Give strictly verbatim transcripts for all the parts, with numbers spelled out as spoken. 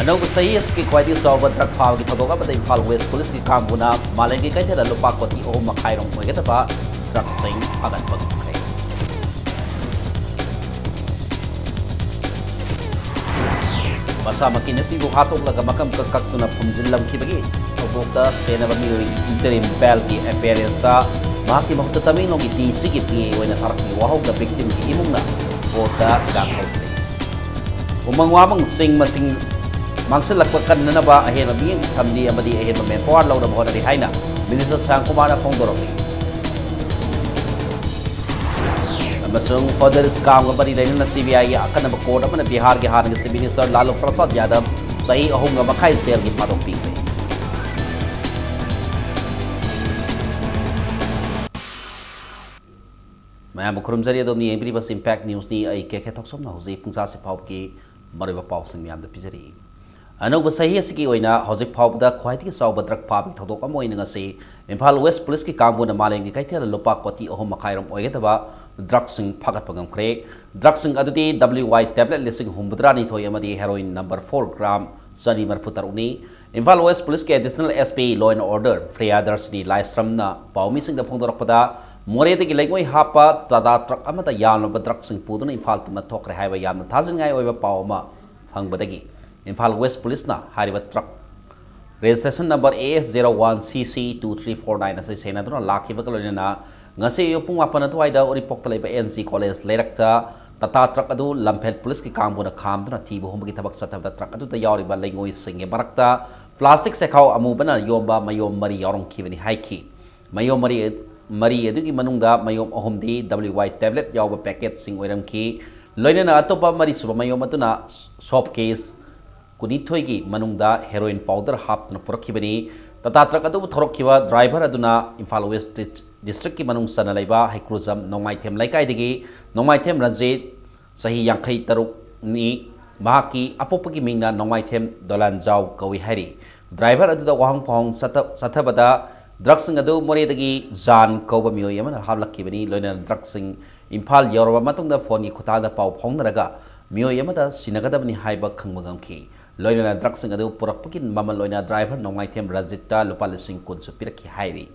ꯑꯅꯧꯕ ꯆꯍꯤ ꯑꯁꯤꯒꯤ ꯈ꯭ꯋꯥꯏꯗꯒꯤ ꯆꯥꯎꯕ ꯗ꯭ꯔꯒ ꯐꯥꯕꯒꯤ ꯊꯧꯗꯣꯛ ꯑꯃꯗ ꯏꯝꯐꯥꯜ ꯋꯦꯁ ꯄꯨꯂꯤꯁꯀꯤ ꯀꯥꯡꯕꯨꯅ ꯃꯥꯂꯦꯝꯒꯤ ꯀꯩꯊꯦꯜꯗ ꯂꯨꯄꯥ ꯀꯣꯇꯤ ꯑꯍꯨꯝ ꯃꯈꯥꯏ ꯔꯣꯝ ꯑꯣꯏꯒꯗꯕ ꯗ꯭ꯔꯒꯁꯤꯡ ꯐꯥꯒꯠꯄ ꯉꯝꯈ꯭ꯔꯦ꯫ ꯃꯁꯥꯃꯛꯀꯤ ꯅꯨꯄꯤꯕꯨ ꯍꯥꯠꯇꯣꯛꯂꯒ ꯃꯀꯝ ꯀꯛ ꯀꯛꯇꯨꯅ ꯐꯨꯝꯖꯤꯜꯂꯝꯈꯤꯕꯒꯤ ꯊꯧꯗꯣꯛꯇ ꯁꯦꯟꯅꯕ ꯃꯤꯑꯣꯏꯒꯤ ꯏꯟꯇꯔꯤꯝ ꯕꯦꯜꯒꯤ ꯑꯦꯄꯤꯌꯔꯦꯟꯁꯇ ꯃꯍꯥꯛꯀꯤ ꯃꯍꯨꯠꯇ ꯇꯃꯦꯡꯂꯣꯡꯒꯤ ꯗꯤ ꯁꯤꯒꯤ ꯄꯤ ꯑꯦ ꯑꯣꯏꯅ ꯊꯥꯔꯛꯄꯒꯤ ꯋꯥꯍꯧꯗ ꯚꯤꯛꯇꯤꯝꯒꯤ ꯏꯃꯨꯡꯅ ꯀꯣꯔꯠꯇ ꯂꯥꯟꯊꯣꯛꯈ꯭ꯔꯦ꯫ ꯎꯃꯪ ꯋꯥꯃꯪꯁꯤꯡ ꯃꯁꯤꯡ ꯃꯥꯡꯁꯤꯜꯂꯛꯄ ꯀꯟꯅꯅꯕ ꯑꯍꯦꯟꯕ ꯃꯤꯠꯌꯦꯡ ꯊꯝꯂꯤ ꯑꯃꯗꯤ ꯑꯍꯦꯟꯕ ꯃꯦꯟꯄꯥꯋꯔ ꯂꯧꯅꯕ ꯍꯣꯠꯅꯔꯤ ꯍꯥꯏꯅ ꯃꯤꯅꯤꯁꯇꯔ ꯁꯥꯟꯇꯤꯀꯨꯃꯥꯔꯅ ꯐꯣꯡꯗꯣꯔꯛꯂꯤ꯫ ꯑꯃꯁꯨꯡ ꯐꯣꯗꯔ ꯁ꯭ꯀꯥꯝꯒ ꯃꯔꯤ ꯂꯩꯅꯅ ꯁꯤ ꯕꯤ ꯑꯥꯏꯒꯤ ꯑꯀꯟꯅꯕ ꯀꯣꯔꯠ ꯑꯃꯅ ꯕꯤꯍꯥꯔꯒꯤ ꯍꯥꯟꯅꯒꯤ ꯆꯤꯐ ꯃꯤꯅꯤꯁꯇꯔ ꯂꯥꯂꯨ ꯄ꯭ꯔꯁꯥꯗ ꯌꯥꯗꯕ ꯆꯍꯤ ꯑꯍꯨꯝꯒ ꯃꯈꯥꯏ ꯖꯦꯜꯒꯤ ꯊꯥꯗꯣꯛ ꯄꯤꯈ꯭ꯔꯦ꯫ ꯃꯌꯥꯝꯕꯨ ꯈꯨꯔꯨꯝꯖꯔꯤ, ꯑꯗꯣꯝꯅ ꯌꯦꯡꯕꯤꯔꯤꯕꯁꯤ ꯏꯝꯄꯦꯛ ꯅ꯭ꯌꯨꯁꯅꯤ꯫ ꯑꯩ ꯀꯦ ꯀꯦ ꯊꯣꯛꯆꯣꯝꯅ ꯍꯧꯖꯤꯛ ꯄꯨꯡ ꯆꯥꯁꯤ ꯐꯥꯎꯕꯒꯤ ꯃꯔꯨꯑꯣꯏꯕ ꯄꯥꯎꯁꯤꯡ ꯃꯌꯥꯝꯗ ꯄꯤꯖꯔꯤ꯫ ꯑꯅꯧꯕ ꯆꯍꯤ ꯑꯁꯤꯒꯤ ꯑꯣꯏꯅ ꯍꯧꯖꯤꯛ ꯐꯥꯎꯕꯗ ꯈ꯭ꯋꯥꯏꯗꯒꯤ ꯆꯥꯎꯕ ꯗ꯭ꯔꯒ ꯐꯥꯕꯒꯤ ꯊꯧꯗꯣꯛ ꯑꯃ ꯑꯣꯏꯅ ꯉꯁꯤ ꯏꯝꯐꯥꯜ ꯋꯦꯁ ꯄꯨꯂꯤꯁꯀꯤ ꯀꯥꯡꯕꯨꯅ ꯃꯥꯂꯦꯝꯒꯤ ꯀꯩꯊꯦꯜꯗ ꯂꯨꯄꯥ ꯀꯣꯇꯤ ꯑꯍꯨꯝ ꯃꯈꯥꯏꯔꯣꯝ ꯑꯣꯏꯒꯗꯕ ꯗ꯭ꯔꯒꯁꯤꯡ ꯐꯥꯒꯠꯄ ꯉꯝꯈ꯭ꯔꯦ꯫ ꯗ꯭ꯔꯒꯁꯤꯡ ꯑꯗꯨꯗꯤ ꯗꯕ꯭ꯂꯤꯌꯨ ꯋꯥꯏ ꯇꯦꯕ꯭ꯂꯦꯠ ꯂꯤꯁꯤꯡ ꯍꯨꯝꯐꯨꯇꯔꯥꯅꯤꯊꯣꯏ ꯑꯃꯗꯤ ꯍꯦꯔꯣꯏꯟ ꯅꯝꯕꯔ ꯐꯣꯔ ꯒ꯭ꯔꯥꯝ ꯆꯅꯤ ꯃꯔꯤꯐꯨ ꯇꯔꯨꯛꯅꯤ꯫ ꯏꯝꯐꯥꯜ ꯋꯦꯁ ꯄꯨꯂꯤꯁꯀꯤ additional S P law and order ꯐ꯭ꯔꯤꯌꯥꯗꯔꯁꯅꯤ ꯂꯥꯏꯁ꯭ꯔꯝꯅ ꯄꯥꯎꯃꯤꯁꯤꯡꯗ ꯐꯣꯡꯗꯣꯔꯛꯄꯗ, ꯃꯣꯔꯦꯗꯒꯤ ꯂꯩꯉꯣꯏ ꯍꯥꯞꯄ ꯇꯥꯇꯥ ꯇ꯭ꯔꯛ ꯑꯃꯗ ꯌꯥꯝꯂꯕ ꯗ꯭ꯔꯒꯁꯤꯡ ꯄꯨꯗꯨꯅ ꯏꯝꯐꯥꯜ ꯇꯝꯅ ꯊꯣꯛꯈ꯭ꯔꯦ ꯍꯥꯏꯕ ꯌꯥꯝꯅ ꯊꯥꯖꯅꯤꯡꯉꯥꯏ ꯑꯣꯏꯕ ꯄꯥꯎ ꯑꯃ ꯐꯪꯕꯗꯒꯤ ꯏꯝꯐꯥꯜ ꯋꯦꯁ ꯄꯨꯂꯤꯁꯅ ꯍꯥꯏꯔꯤꯕ truck registration number A S zero one ꯁꯤ ꯁꯤ ꯇꯨ ꯊ꯭ꯔꯤ ꯐꯣꯔ ꯅꯥꯏꯟ ꯑꯁꯤ ꯁꯦꯟꯅꯗꯨꯅ ꯂꯥꯛꯈꯤꯕꯒ ꯂꯣꯏꯅꯅ ꯉꯁꯤ ꯑꯌꯨꯛ ꯄꯨꯡ ꯃꯥꯄꯟ ꯑꯗꯨꯋꯥꯏꯗ ꯎꯔꯤꯄꯣꯛꯇ ꯂꯩꯕ ꯑꯦꯟ ꯖꯤ ꯀꯣꯂꯦꯖ ꯂꯩꯔꯛꯇ ꯇꯥꯇꯥ ꯇ꯭ꯔꯛ ꯑꯗꯨ ꯂꯝꯐꯦꯜ ꯄꯨꯂꯤꯁꯀꯤ ꯀꯥꯡꯕꯨꯅ ꯈꯥꯝꯗꯨꯅ ꯊꯤꯕ ꯍꯨꯝꯕꯒꯤ ꯊꯕꯛ ꯆꯠꯊꯕꯗ ꯇ꯭ꯔꯛ ꯑꯗꯨꯗ ꯌꯥꯎꯔꯤꯕ ꯂꯩꯉꯣꯏꯁꯤꯡꯒꯤ ꯃꯔꯛꯇ ꯄ꯭ꯂꯥꯁꯇꯤꯛ ꯆꯦꯈꯥꯎ ꯑꯃꯨꯕꯅ ꯌꯣꯝꯕ ꯃꯌꯣꯝ ꯃꯔꯤ ꯌꯥꯎꯔꯝꯈꯤꯕꯅꯤ ꯍꯥꯏꯈꯤ꯫ ꯃꯌꯣꯝ ꯃꯔꯤ, ꯃꯔꯤ ꯑꯗꯨꯒꯤ ꯃꯅꯨꯡꯗ ꯃꯌꯣꯝ ꯑꯍꯨꯝꯗꯤ ꯗꯕ꯭ꯂꯤꯌꯨ ꯋꯥꯏ ꯇꯦꯕ꯭ꯂꯦꯠ ꯌꯥꯎꯕ ꯄꯦꯀꯦꯠꯁꯤꯡ ꯑꯣꯏꯔꯝꯈꯤ꯫ ꯂꯣꯏꯅꯅ ꯑꯇꯣꯞꯄ ꯃꯔꯤꯁꯨꯕ ꯃꯌꯣꯝ ꯑꯗꯨꯅ ꯁꯣꯞ ꯀꯦꯁ ꯀꯨꯟꯅꯤꯊꯣꯏꯒꯤ ꯃꯅꯨꯡꯗ ꯍꯦꯔꯣꯏꯟ ꯄꯥꯎꯗꯔ ꯍꯥꯞꯇꯨꯅ ꯄꯨꯔꯛꯈꯤꯕꯅꯤ꯫ ꯇꯥꯇꯥ ꯇ꯭ꯔꯛ ꯑꯗꯨꯕꯨ ꯊꯧꯔꯛꯈꯤꯕ ꯗ꯭ꯔꯥꯏꯚꯔ ꯑꯗꯨꯅ ꯏꯝꯐꯥꯜ ꯋꯦꯁ ꯗꯤꯁ-, ꯗꯤꯁꯇ꯭ꯔꯤꯛꯀꯤ ꯃꯅꯨꯡ ꯆꯟꯅ ꯂꯩꯕ ꯍꯩꯀ꯭ꯔꯨꯖꯝ ꯅꯣꯡꯃꯥꯏꯊꯦꯝ ꯂꯩꯀꯥꯏꯗꯒꯤ ꯅꯣꯡꯃꯥꯏꯊꯦꯝ ꯔꯟꯖꯤꯠ, ꯆꯍꯤ ꯌꯥꯡꯈꯩ ꯇꯔꯨꯛꯅꯤ꯫ ꯃꯍꯥꯛꯀꯤ ꯑꯄꯣꯛꯄꯒꯤ ꯃꯤꯡꯅ ꯅꯣꯡꯃꯥꯏꯊꯦꯝ ꯗꯣꯂꯥꯟꯖꯥꯎ ꯀꯧꯏ ꯍꯥꯏꯔꯤ꯫ ꯗ꯭ꯔꯥꯏꯚꯔ ꯑꯗꯨꯗ ꯋꯥꯍꯪ ꯐꯥꯎꯍꯪ ꯆꯠꯊ-, ꯆꯠꯊꯕꯗ ꯗ꯭ꯔꯒꯁꯤꯡ ꯑꯗꯨ ꯃꯣꯔꯦꯗꯒꯤ ꯖꯥꯟ ꯀꯧꯕ ꯃꯤꯑꯣꯏ ꯑꯃꯅ ꯍꯥꯞꯂꯛꯈꯤꯕꯅꯤ꯫ ꯂꯣꯏꯅꯅ ꯗ꯭ꯔꯒꯁꯤꯡ ꯏꯝꯐꯥꯜ ꯌꯧꯔꯕ ꯃꯇꯨꯡꯗ ꯐꯣꯟꯒꯤ ꯈꯨꯠꯊꯥꯡꯗ ꯄꯥꯎ ꯐꯥꯎꯅꯔꯒ ꯃꯤꯑꯣꯏ ꯑꯃꯗ ꯁꯤꯟꯅꯒꯗꯕꯅꯤ ꯍꯥꯏꯕ ꯈꯪꯕ ꯉꯝꯈꯤ꯫ ꯂꯣꯏꯅꯅ ꯗ꯭ꯔꯒꯁꯤꯡ ꯑꯗꯨ ꯄꯨꯔꯛꯄꯒꯤ ꯃꯃꯜ ꯑꯣꯏꯅ ꯗ꯭ꯔꯥꯏꯚꯔ ꯅꯣꯡꯃꯥꯏꯊꯦꯝ ꯔꯖꯤꯠꯇ ꯂꯨꯄꯥ ꯂꯤꯁꯤꯡ ꯀꯨꯟꯁꯨ ꯄꯤꯔꯛꯈꯤ ꯍꯥꯏꯔꯤ꯫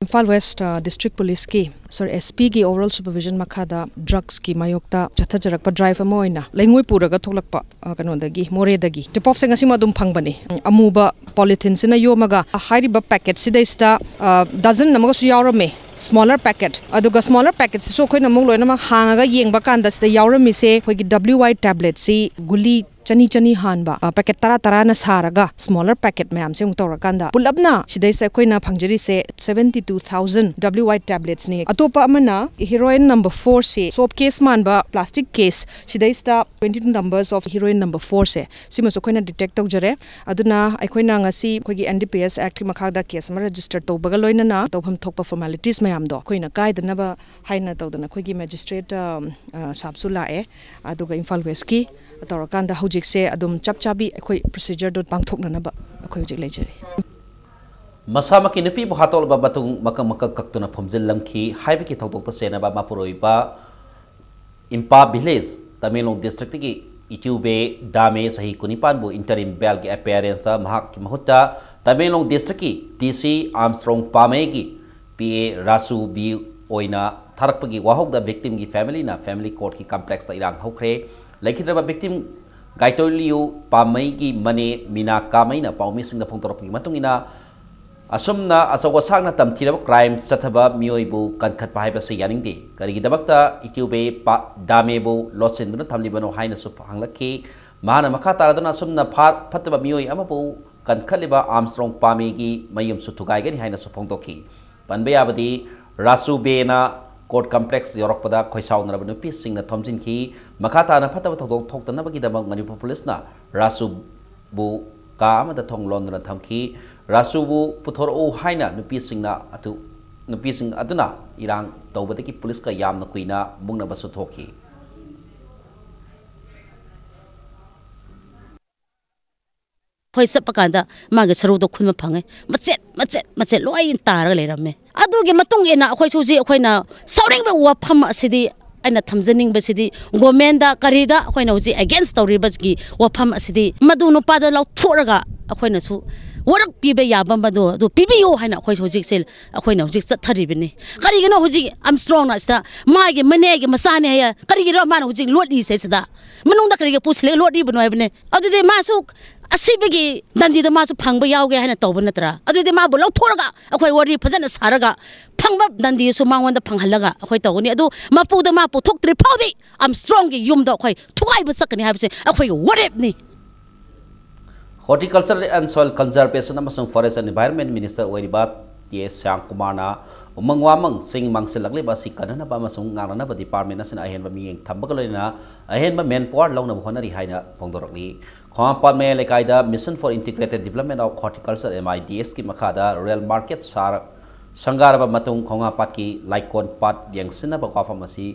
ꯏꯝꯐꯥꯜ ꯋꯦꯁ ꯗꯤꯁꯇ꯭ꯔꯤꯛ ꯄꯨꯂꯤꯁꯀꯤ ꯁꯣꯔꯤ ꯑꯦꯁ ꯄꯤꯒꯤ ꯑꯣꯚꯔ ꯑꯣꯜ ꯁꯨꯄꯔꯚꯤꯖꯟ ꯃꯈꯥꯗ ꯗ꯭ꯔꯒꯁꯀꯤ ꯃꯥꯌꯣꯛꯇ ꯆꯠꯊꯖꯔꯛꯄ ꯗ꯭ꯔꯥꯏꯚ ꯑꯃ ꯑꯣꯏꯅ ꯂꯩꯉꯣꯏ ꯄꯨꯔꯒ ꯊꯣꯛꯂꯛꯄ ꯑ, ꯀꯩꯅꯣꯗꯒꯤ, ꯃꯣꯔꯦꯗꯒꯤ ꯇꯤꯞ ꯑꯣꯐꯁꯦ ꯉꯁꯤꯃꯛ ꯑꯗꯨꯝ ꯐꯪꯕꯅꯤ꯫ ꯎꯝ, ꯑꯃꯨꯕ ꯄꯣꯂꯤꯊꯤꯟꯁꯤꯅ ꯌꯣꯝꯃꯒ ꯍꯥꯏꯔꯤꯕ ꯄꯦꯀꯦꯠꯁꯤꯗꯩꯁꯤꯗ ꯗꯖꯟ ꯑꯃꯒꯁꯨ ꯌꯥꯎꯔꯝꯃꯦ, ꯁ꯭ꯃꯣꯂꯔ ꯄꯦꯀꯦꯠ꯫ ꯑꯗꯨꯒ ꯁ꯭ꯃꯣꯂꯔ ꯄꯦꯀꯦꯠꯁꯤꯁꯨ ꯑꯩꯈꯣꯏꯅ ꯑꯃꯨꯛ ꯂꯣꯏꯅꯃꯛ ꯍꯥꯡꯉꯒ ꯌꯦꯡꯕ ꯀꯥꯟꯗ ꯁꯤꯗ ꯌꯥꯎꯔꯝꯃꯤꯁꯦ ꯑꯩꯈꯣꯏꯒꯤ ꯗꯕ꯭ꯂꯤꯎ ꯋꯥꯏ ꯇꯦꯕ꯭ꯂꯦꯠꯁꯤ ꯒꯨꯂꯤ ꯆꯅꯤ ꯆꯅꯤ ꯍꯥꯟꯕ, ꯑ, ꯄꯦꯀꯦꯠ ꯇꯔꯥ ꯇꯔꯥꯅ ꯁꯥꯔꯒ ꯁ꯭ꯃꯣꯂꯔ ꯄꯦꯀꯦꯠ ꯃꯌꯥꯝꯁꯦ ꯑꯃꯨꯛ ꯇꯧꯔꯀꯥꯟꯗ ꯄꯨꯂꯞꯅ ꯁꯤꯗꯩꯁꯤꯗ ꯑꯩꯈꯣꯏꯅ ꯐꯪꯖꯔꯤꯁꯦ seventy two thousand W Y ꯇꯦꯕ꯭ꯂꯦꯠꯁꯅꯤ꯫ ꯑꯇꯣꯞꯄ ꯑꯃꯅ ꯍꯤꯔꯣꯏꯟ ꯅꯝꯕꯔ ꯐꯣꯔꯁꯤ, ꯁꯣꯞ ꯀꯦꯁ ꯃꯥꯟꯕ ꯄ꯭ꯂꯥꯁꯇꯤꯛ ꯀꯦꯁ, ꯁꯤꯗꯩꯁꯤꯗ twenty two numbers of heroin number ꯐꯣꯔꯁꯦ, ꯁꯤꯃꯁꯨ ꯑꯩꯈꯣꯏꯅ ꯗꯤꯇꯦꯛ ꯇꯧꯖꯔꯦ꯫ ꯑꯗꯨꯅ ꯑꯩꯈꯣꯏꯅ ꯉꯁꯤ ꯑꯩꯈꯣꯏꯒꯤ ꯑꯦꯟ ꯗꯤ ꯄꯤ ꯑꯦꯁ ꯑꯦꯛꯀꯤ ꯃꯈꯥꯗ ꯀꯦꯁ ꯑꯃ ꯔꯦꯖꯤꯁꯇꯔ ꯇꯧꯕꯒ ꯂꯣꯏꯅꯅ ꯇꯧꯐꯝ ꯊꯣꯛꯄ ꯐꯣꯔꯃꯥꯂꯤꯇꯤꯁ ꯃꯌꯥꯝꯗꯣ ꯑꯩꯈꯣꯏꯅ ꯀꯥꯏꯗꯅꯕ ꯍꯥꯏꯅ ꯇꯧꯗꯅ ꯑꯩꯈꯣꯏꯒꯤ ꯃꯦꯖꯤꯁꯇ꯭ꯔꯦꯠ, ꯑ, ꯑ, ꯁꯥꯍꯕꯁꯨ ꯂꯥꯛꯑꯦ, ꯑꯗꯨꯒ ꯏꯝꯐꯥꯜ ꯋꯦꯁꯀꯤ ꯇꯧꯔꯀꯥꯟꯗ ꯍꯧꯖꯤꯛꯁꯦ ꯑꯗꯨꯝ ꯆꯞ ꯆꯥꯕꯤ ꯑꯩꯈꯣꯏ ꯄ꯭ꯔꯣꯁꯤꯖꯔꯗꯣ ꯄꯥꯡꯊꯣꯛꯅꯅꯕ ꯑꯩꯈꯣꯏ ꯍꯧꯖꯤꯛ ꯂꯩꯖꯔꯤ꯫ ꯃꯁꯥꯃꯛꯀꯤ ꯅꯨꯄꯤꯕꯨ ꯍꯥꯠꯇꯣꯛꯂꯕ ꯃꯇꯨꯡ ꯃꯀꯛ ꯃꯀꯛ ꯀꯛꯇꯨꯅ ꯐꯨꯝꯖꯤꯜꯂꯝꯈꯤ ꯍꯥꯏꯕꯒꯤ ꯊꯧꯗꯣꯛꯇ ꯆꯦꯟꯅꯕ ꯃꯄꯨꯔꯣꯏꯕ ꯏꯝꯄꯥ ꯚꯤꯂꯦꯖ, ꯇꯃꯦꯡꯂꯣꯡ ꯗꯤꯁꯇ꯭ꯔꯤꯛꯇꯒꯤ ꯏꯇ꯭ꯌꯨꯕꯦ ꯗꯥꯃꯦ, ꯆꯍꯤ ꯀꯨꯟꯅꯤꯄꯥꯟꯕꯨ ꯏꯟꯇꯔꯤꯝ ꯕꯦꯜꯒꯤ ꯑꯦꯄꯤꯌꯔꯦꯟꯁꯇ ꯃꯍꯥꯛꯀꯤ ꯃꯍꯨꯠꯇ ꯇꯃꯦꯡꯂꯣꯡ ꯗꯤꯁꯇ꯭ꯔꯤꯛꯀꯤ ꯗꯤ ꯁꯤ ꯑꯥꯔꯝꯁꯇ꯭ꯔꯣꯡ ꯄꯥꯃꯩꯒꯤ ꯄꯤ ꯑꯦ ꯔꯥꯁꯨ ꯕꯤ ꯑꯣꯏꯅ ꯊꯥꯔꯛꯄꯒꯤ ꯋꯥꯍꯧꯗ ꯚꯤꯛꯇꯤꯝꯒꯤ ꯐꯦꯃꯤꯂꯤꯅ ꯐꯦꯃꯤꯂꯤ ꯀꯣꯔꯠꯀꯤ ꯀꯝꯄ꯭ꯂꯦꯛꯁꯇ ꯏꯔꯥꯡ ꯍꯧꯈ꯭ꯔꯦ꯫ ꯂꯩꯈꯤꯗ꯭ꯔꯕ ꯚꯤꯛꯇꯤꯝ ꯒꯥꯏꯇꯣꯂꯤꯌꯨ ꯄꯥꯃꯩꯒꯤ ꯃꯅꯦ ꯃꯤꯅꯥ ꯀꯥꯃꯩꯅ ꯄꯥꯎꯃꯤꯁꯤꯡꯗ ꯐꯣꯡꯗꯣꯔꯛꯄꯒꯤ ꯃꯇꯨꯡ ꯏꯟꯅ, ꯑꯁꯨꯝꯅ ꯑꯆꯧ ꯑꯁꯥꯡꯅ ꯇꯝꯊꯤꯔꯕ ꯀ꯭ꯔꯥꯏꯝ ꯆꯠꯊꯕ ꯃꯤꯑꯣꯏꯕꯨ ꯀꯟꯈꯠꯄ ꯍꯥꯏꯕꯁꯤ ꯌꯥꯅꯤꯡꯗꯦ꯫ ꯀꯔꯤꯒꯤꯗꯃꯛꯇ ꯏꯇ꯭ꯌꯨꯕꯦ ꯄꯥ-, ꯗꯥꯃꯦꯕꯨ ꯂꯣꯠꯁꯤꯟꯗꯨꯅ ꯊꯝꯂꯤꯕꯅꯣ ꯍꯥꯏꯅꯁꯨ ꯍꯪꯂꯛꯈꯤ꯫ ꯃꯍꯥꯛꯅ ꯃꯈꯥ ꯇꯥꯔꯗꯨꯅ ꯑꯁꯨꯝꯅ ꯐꯥ-, ꯐꯠꯇꯕ ꯃꯤꯑꯣꯏ ꯑꯃꯕꯨ ꯀꯟꯈꯠꯂꯤꯕ ꯑꯥꯔꯝꯁꯇ꯭ꯔꯣꯡ ꯄꯥꯃꯩꯒꯤ ꯃꯌꯨꯝꯁꯨ ꯊꯨꯒꯥꯏꯒꯅꯤ ꯍꯥꯏꯅꯁꯨ ꯐꯣꯡꯗꯣꯛꯈꯤ꯫ ꯄꯟꯕ ꯌꯥꯕꯗꯤ, ꯔꯥꯁꯨ ꯕꯦꯅ ꯀꯣꯔꯠ ꯀꯝꯄ꯭ꯂꯦꯛꯁ ꯌꯧꯔꯛꯄꯗ ꯈꯣꯏꯁꯥꯎꯅꯔꯕ ꯅꯨꯄꯤꯁꯤꯡꯅ ꯊꯣꯝꯖꯤꯟꯈꯤ꯫ ꯃꯈꯥ ꯇꯥꯅ ꯐꯠꯇꯕ ꯊꯧꯗꯣꯛ ꯊꯣꯛꯇꯅꯕꯒꯤꯗꯃꯛ ꯃꯅꯤꯄꯨꯔ ꯄꯨꯂꯤꯁꯅ ꯔꯥꯁꯨꯕꯨ ꯀꯥ ꯑꯃꯗ ꯊꯣꯡ ꯂꯣꯟꯗꯨꯅ ꯊꯝꯈꯤ꯫ ꯔꯥꯁꯨꯕꯨ ꯄꯨꯊꯣꯔꯛꯎ ꯍꯥꯏꯅ ꯅꯨꯄꯤꯁꯤꯡꯅ ꯑꯗꯨ, ꯅꯨꯄꯤꯁꯤꯡ ꯑꯗꯨꯅ ꯏꯔꯥꯡ ꯇꯧꯕꯗꯒꯤ ꯄꯨꯂꯤꯁꯀ ꯌꯥꯝꯅ ꯀꯨꯏꯅ ꯃꯨꯛꯅꯕꯁꯨ ꯊꯣꯛꯈꯤ꯫ ꯑꯩꯈꯣꯏ ꯆꯠꯄ ꯀꯥꯟꯗ ꯃꯥꯒꯤ ꯁꯔꯨꯗꯣ ꯈꯨꯟꯕ ꯐꯪꯉꯦ꯫ ꯃꯆꯦꯠ ꯃꯆꯦꯠ ꯃꯆꯦꯠ ꯂꯣꯏ ꯇꯥꯔꯒ ꯂꯩꯔꯝꯃꯦ꯫ ꯑꯗꯨꯒꯤ ꯃꯇꯨꯡ ꯏꯟꯅ ꯑꯩꯈꯣꯏꯁꯨ ꯍꯧꯖꯤꯛ ꯑꯩꯈꯣꯏꯅ ꯁꯥꯎꯅꯤꯡꯕ ꯋꯥꯐꯝ ꯑꯁꯤꯗꯤ ꯑꯩꯅ ꯊꯝꯖꯅꯤꯡꯕꯁꯤꯗꯤ ꯒꯣꯔꯃꯦꯟꯗ ꯀꯔꯤꯗ ꯑꯩꯈꯣꯏꯅ ꯍꯧꯖꯤꯛ ꯑꯦꯒꯦꯟꯁ ꯇꯧꯔꯤꯕꯒꯤ ꯋꯥꯐꯝ ꯑꯁꯤꯗꯤ ꯃꯗꯨ ꯅꯨꯄꯥꯗ ꯂꯧꯊꯣꯛꯂꯒ ꯑꯩꯈꯣꯏꯅꯁꯨ ꯋꯥꯔꯛ ꯄꯤꯕ ꯌꯥꯕ ꯃꯗꯨ ꯑꯗꯨ ꯄꯤꯕꯤꯌꯨ ꯍꯥꯏꯅ ꯑꯩꯈꯣꯏ ꯍꯧꯖꯤꯛꯁꯦ ꯑꯩꯈꯣꯏꯅ ꯍꯧꯖꯤꯛ ꯆꯠꯊꯔꯤꯕꯅꯤ꯫ ꯀꯔꯤꯒꯤꯅꯣ ꯍꯧꯖꯤꯛ ꯑꯥꯔꯝꯁꯇ꯭ꯔꯣꯡꯅ ꯑꯁꯤꯗ ꯃꯥꯒꯤ ꯃꯅꯦꯒꯤ ꯃꯆꯥꯅꯤ ꯍꯥꯏꯌꯦ, ꯀꯔꯤꯒꯤꯅꯣ ꯃꯥꯅ ꯍꯧꯖꯤꯛ ꯂꯣꯠꯂꯤꯁꯦ ꯁꯤꯗ? ꯃꯅꯨꯡꯗ ꯀꯔꯤꯒꯤ ꯄꯨꯁꯤꯜꯂꯒ ꯂꯣꯠꯂꯤꯕꯅꯣ ꯍꯥꯏꯕꯅꯦ꯫ ꯑꯗꯨꯗꯤ ꯃꯥꯁꯨ ꯑꯁꯤꯕꯒꯤ ꯗꯟꯗꯤꯗ ꯃꯥꯁꯨ ꯐꯪꯕ ꯌꯥꯎꯒꯦ ꯍꯥꯏꯅ ꯇꯧꯕ ꯅꯠꯇ꯭ꯔꯥ? ꯑꯗꯨꯗꯤ ꯃꯥꯕꯨ ꯂꯧꯊꯣꯛꯑꯒ ꯑꯩꯈꯣꯏ ꯋꯥꯔꯤ ꯐꯖꯅ ꯁꯥꯔꯒ ꯐꯪꯕ ꯗꯟꯗꯤꯁꯨ ꯃꯉꯣꯟꯗ ꯐꯪꯍꯜꯂꯒ ꯑꯩꯈꯣꯏ ꯇꯧꯒꯅꯤ꯫ ꯑꯗꯨ ꯃꯄꯨꯗ ꯃꯥ ꯄꯨꯊꯣꯛꯇ꯭ꯔꯤ ꯐꯥꯎꯗꯤ ꯑꯥꯔꯝꯁꯇ꯭ꯔꯣꯡꯒꯤ ꯌꯨꯝꯗ ꯑꯩꯈꯣꯏ ꯊꯨꯒꯥꯏꯕ ꯆꯠꯀꯅꯤ ꯍꯥꯏꯕꯁꯦ ꯑꯩꯈꯣꯏꯒꯤ ꯋꯥꯔꯦꯞꯅꯤ꯫ Horticulture and Soil Conservation ꯑꯃꯁꯨꯡ Forest and Environment Minister ꯑꯣꯏꯔꯤꯕ ꯇꯤ ꯑꯦꯁ ꯁ꯭ꯌꯥꯝꯀꯨꯃꯥꯔꯅ ꯎꯃꯪ ꯋꯥꯃꯪꯁꯤꯡ ꯃꯥꯡꯁꯤꯜꯂꯛꯂꯤꯕ ꯑꯁꯤ ꯀꯟꯅꯅꯕ ꯑꯃꯁꯨꯡ ꯉꯥꯛꯅꯅꯕ department ꯑꯁꯤꯅ ꯑꯍꯦꯟꯕ ꯃꯤꯠꯌꯦꯡ ꯊꯝꯕꯒ ꯂꯣꯏꯅꯅ ꯑꯍꯦꯟꯕ manpower ꯂꯧꯅꯕ ꯍꯣꯠꯅꯔꯤ ꯍꯥꯏꯅ ꯐꯣꯡꯗꯣꯔꯛꯂꯤ꯫ ꯈꯣꯡꯍꯥꯝꯄꯥꯠ ꯃꯌꯥꯏ ꯂꯩꯀꯥꯏꯗ Mission for Integrated Development of Horticulture, M I D H ꯀꯤ ꯃꯈꯥꯗ rural market ꯁꯥꯔ ꯁꯪꯒꯥꯔꯕ ꯃꯇꯨꯡ ꯈꯣꯡꯍꯥꯝꯄꯥꯠꯀꯤ ꯂꯥꯏꯀꯣꯟ ꯄꯥꯠ ꯌꯦꯡꯁꯤꯟꯅꯕ ꯋꯥꯐꯝ ꯑꯁꯤ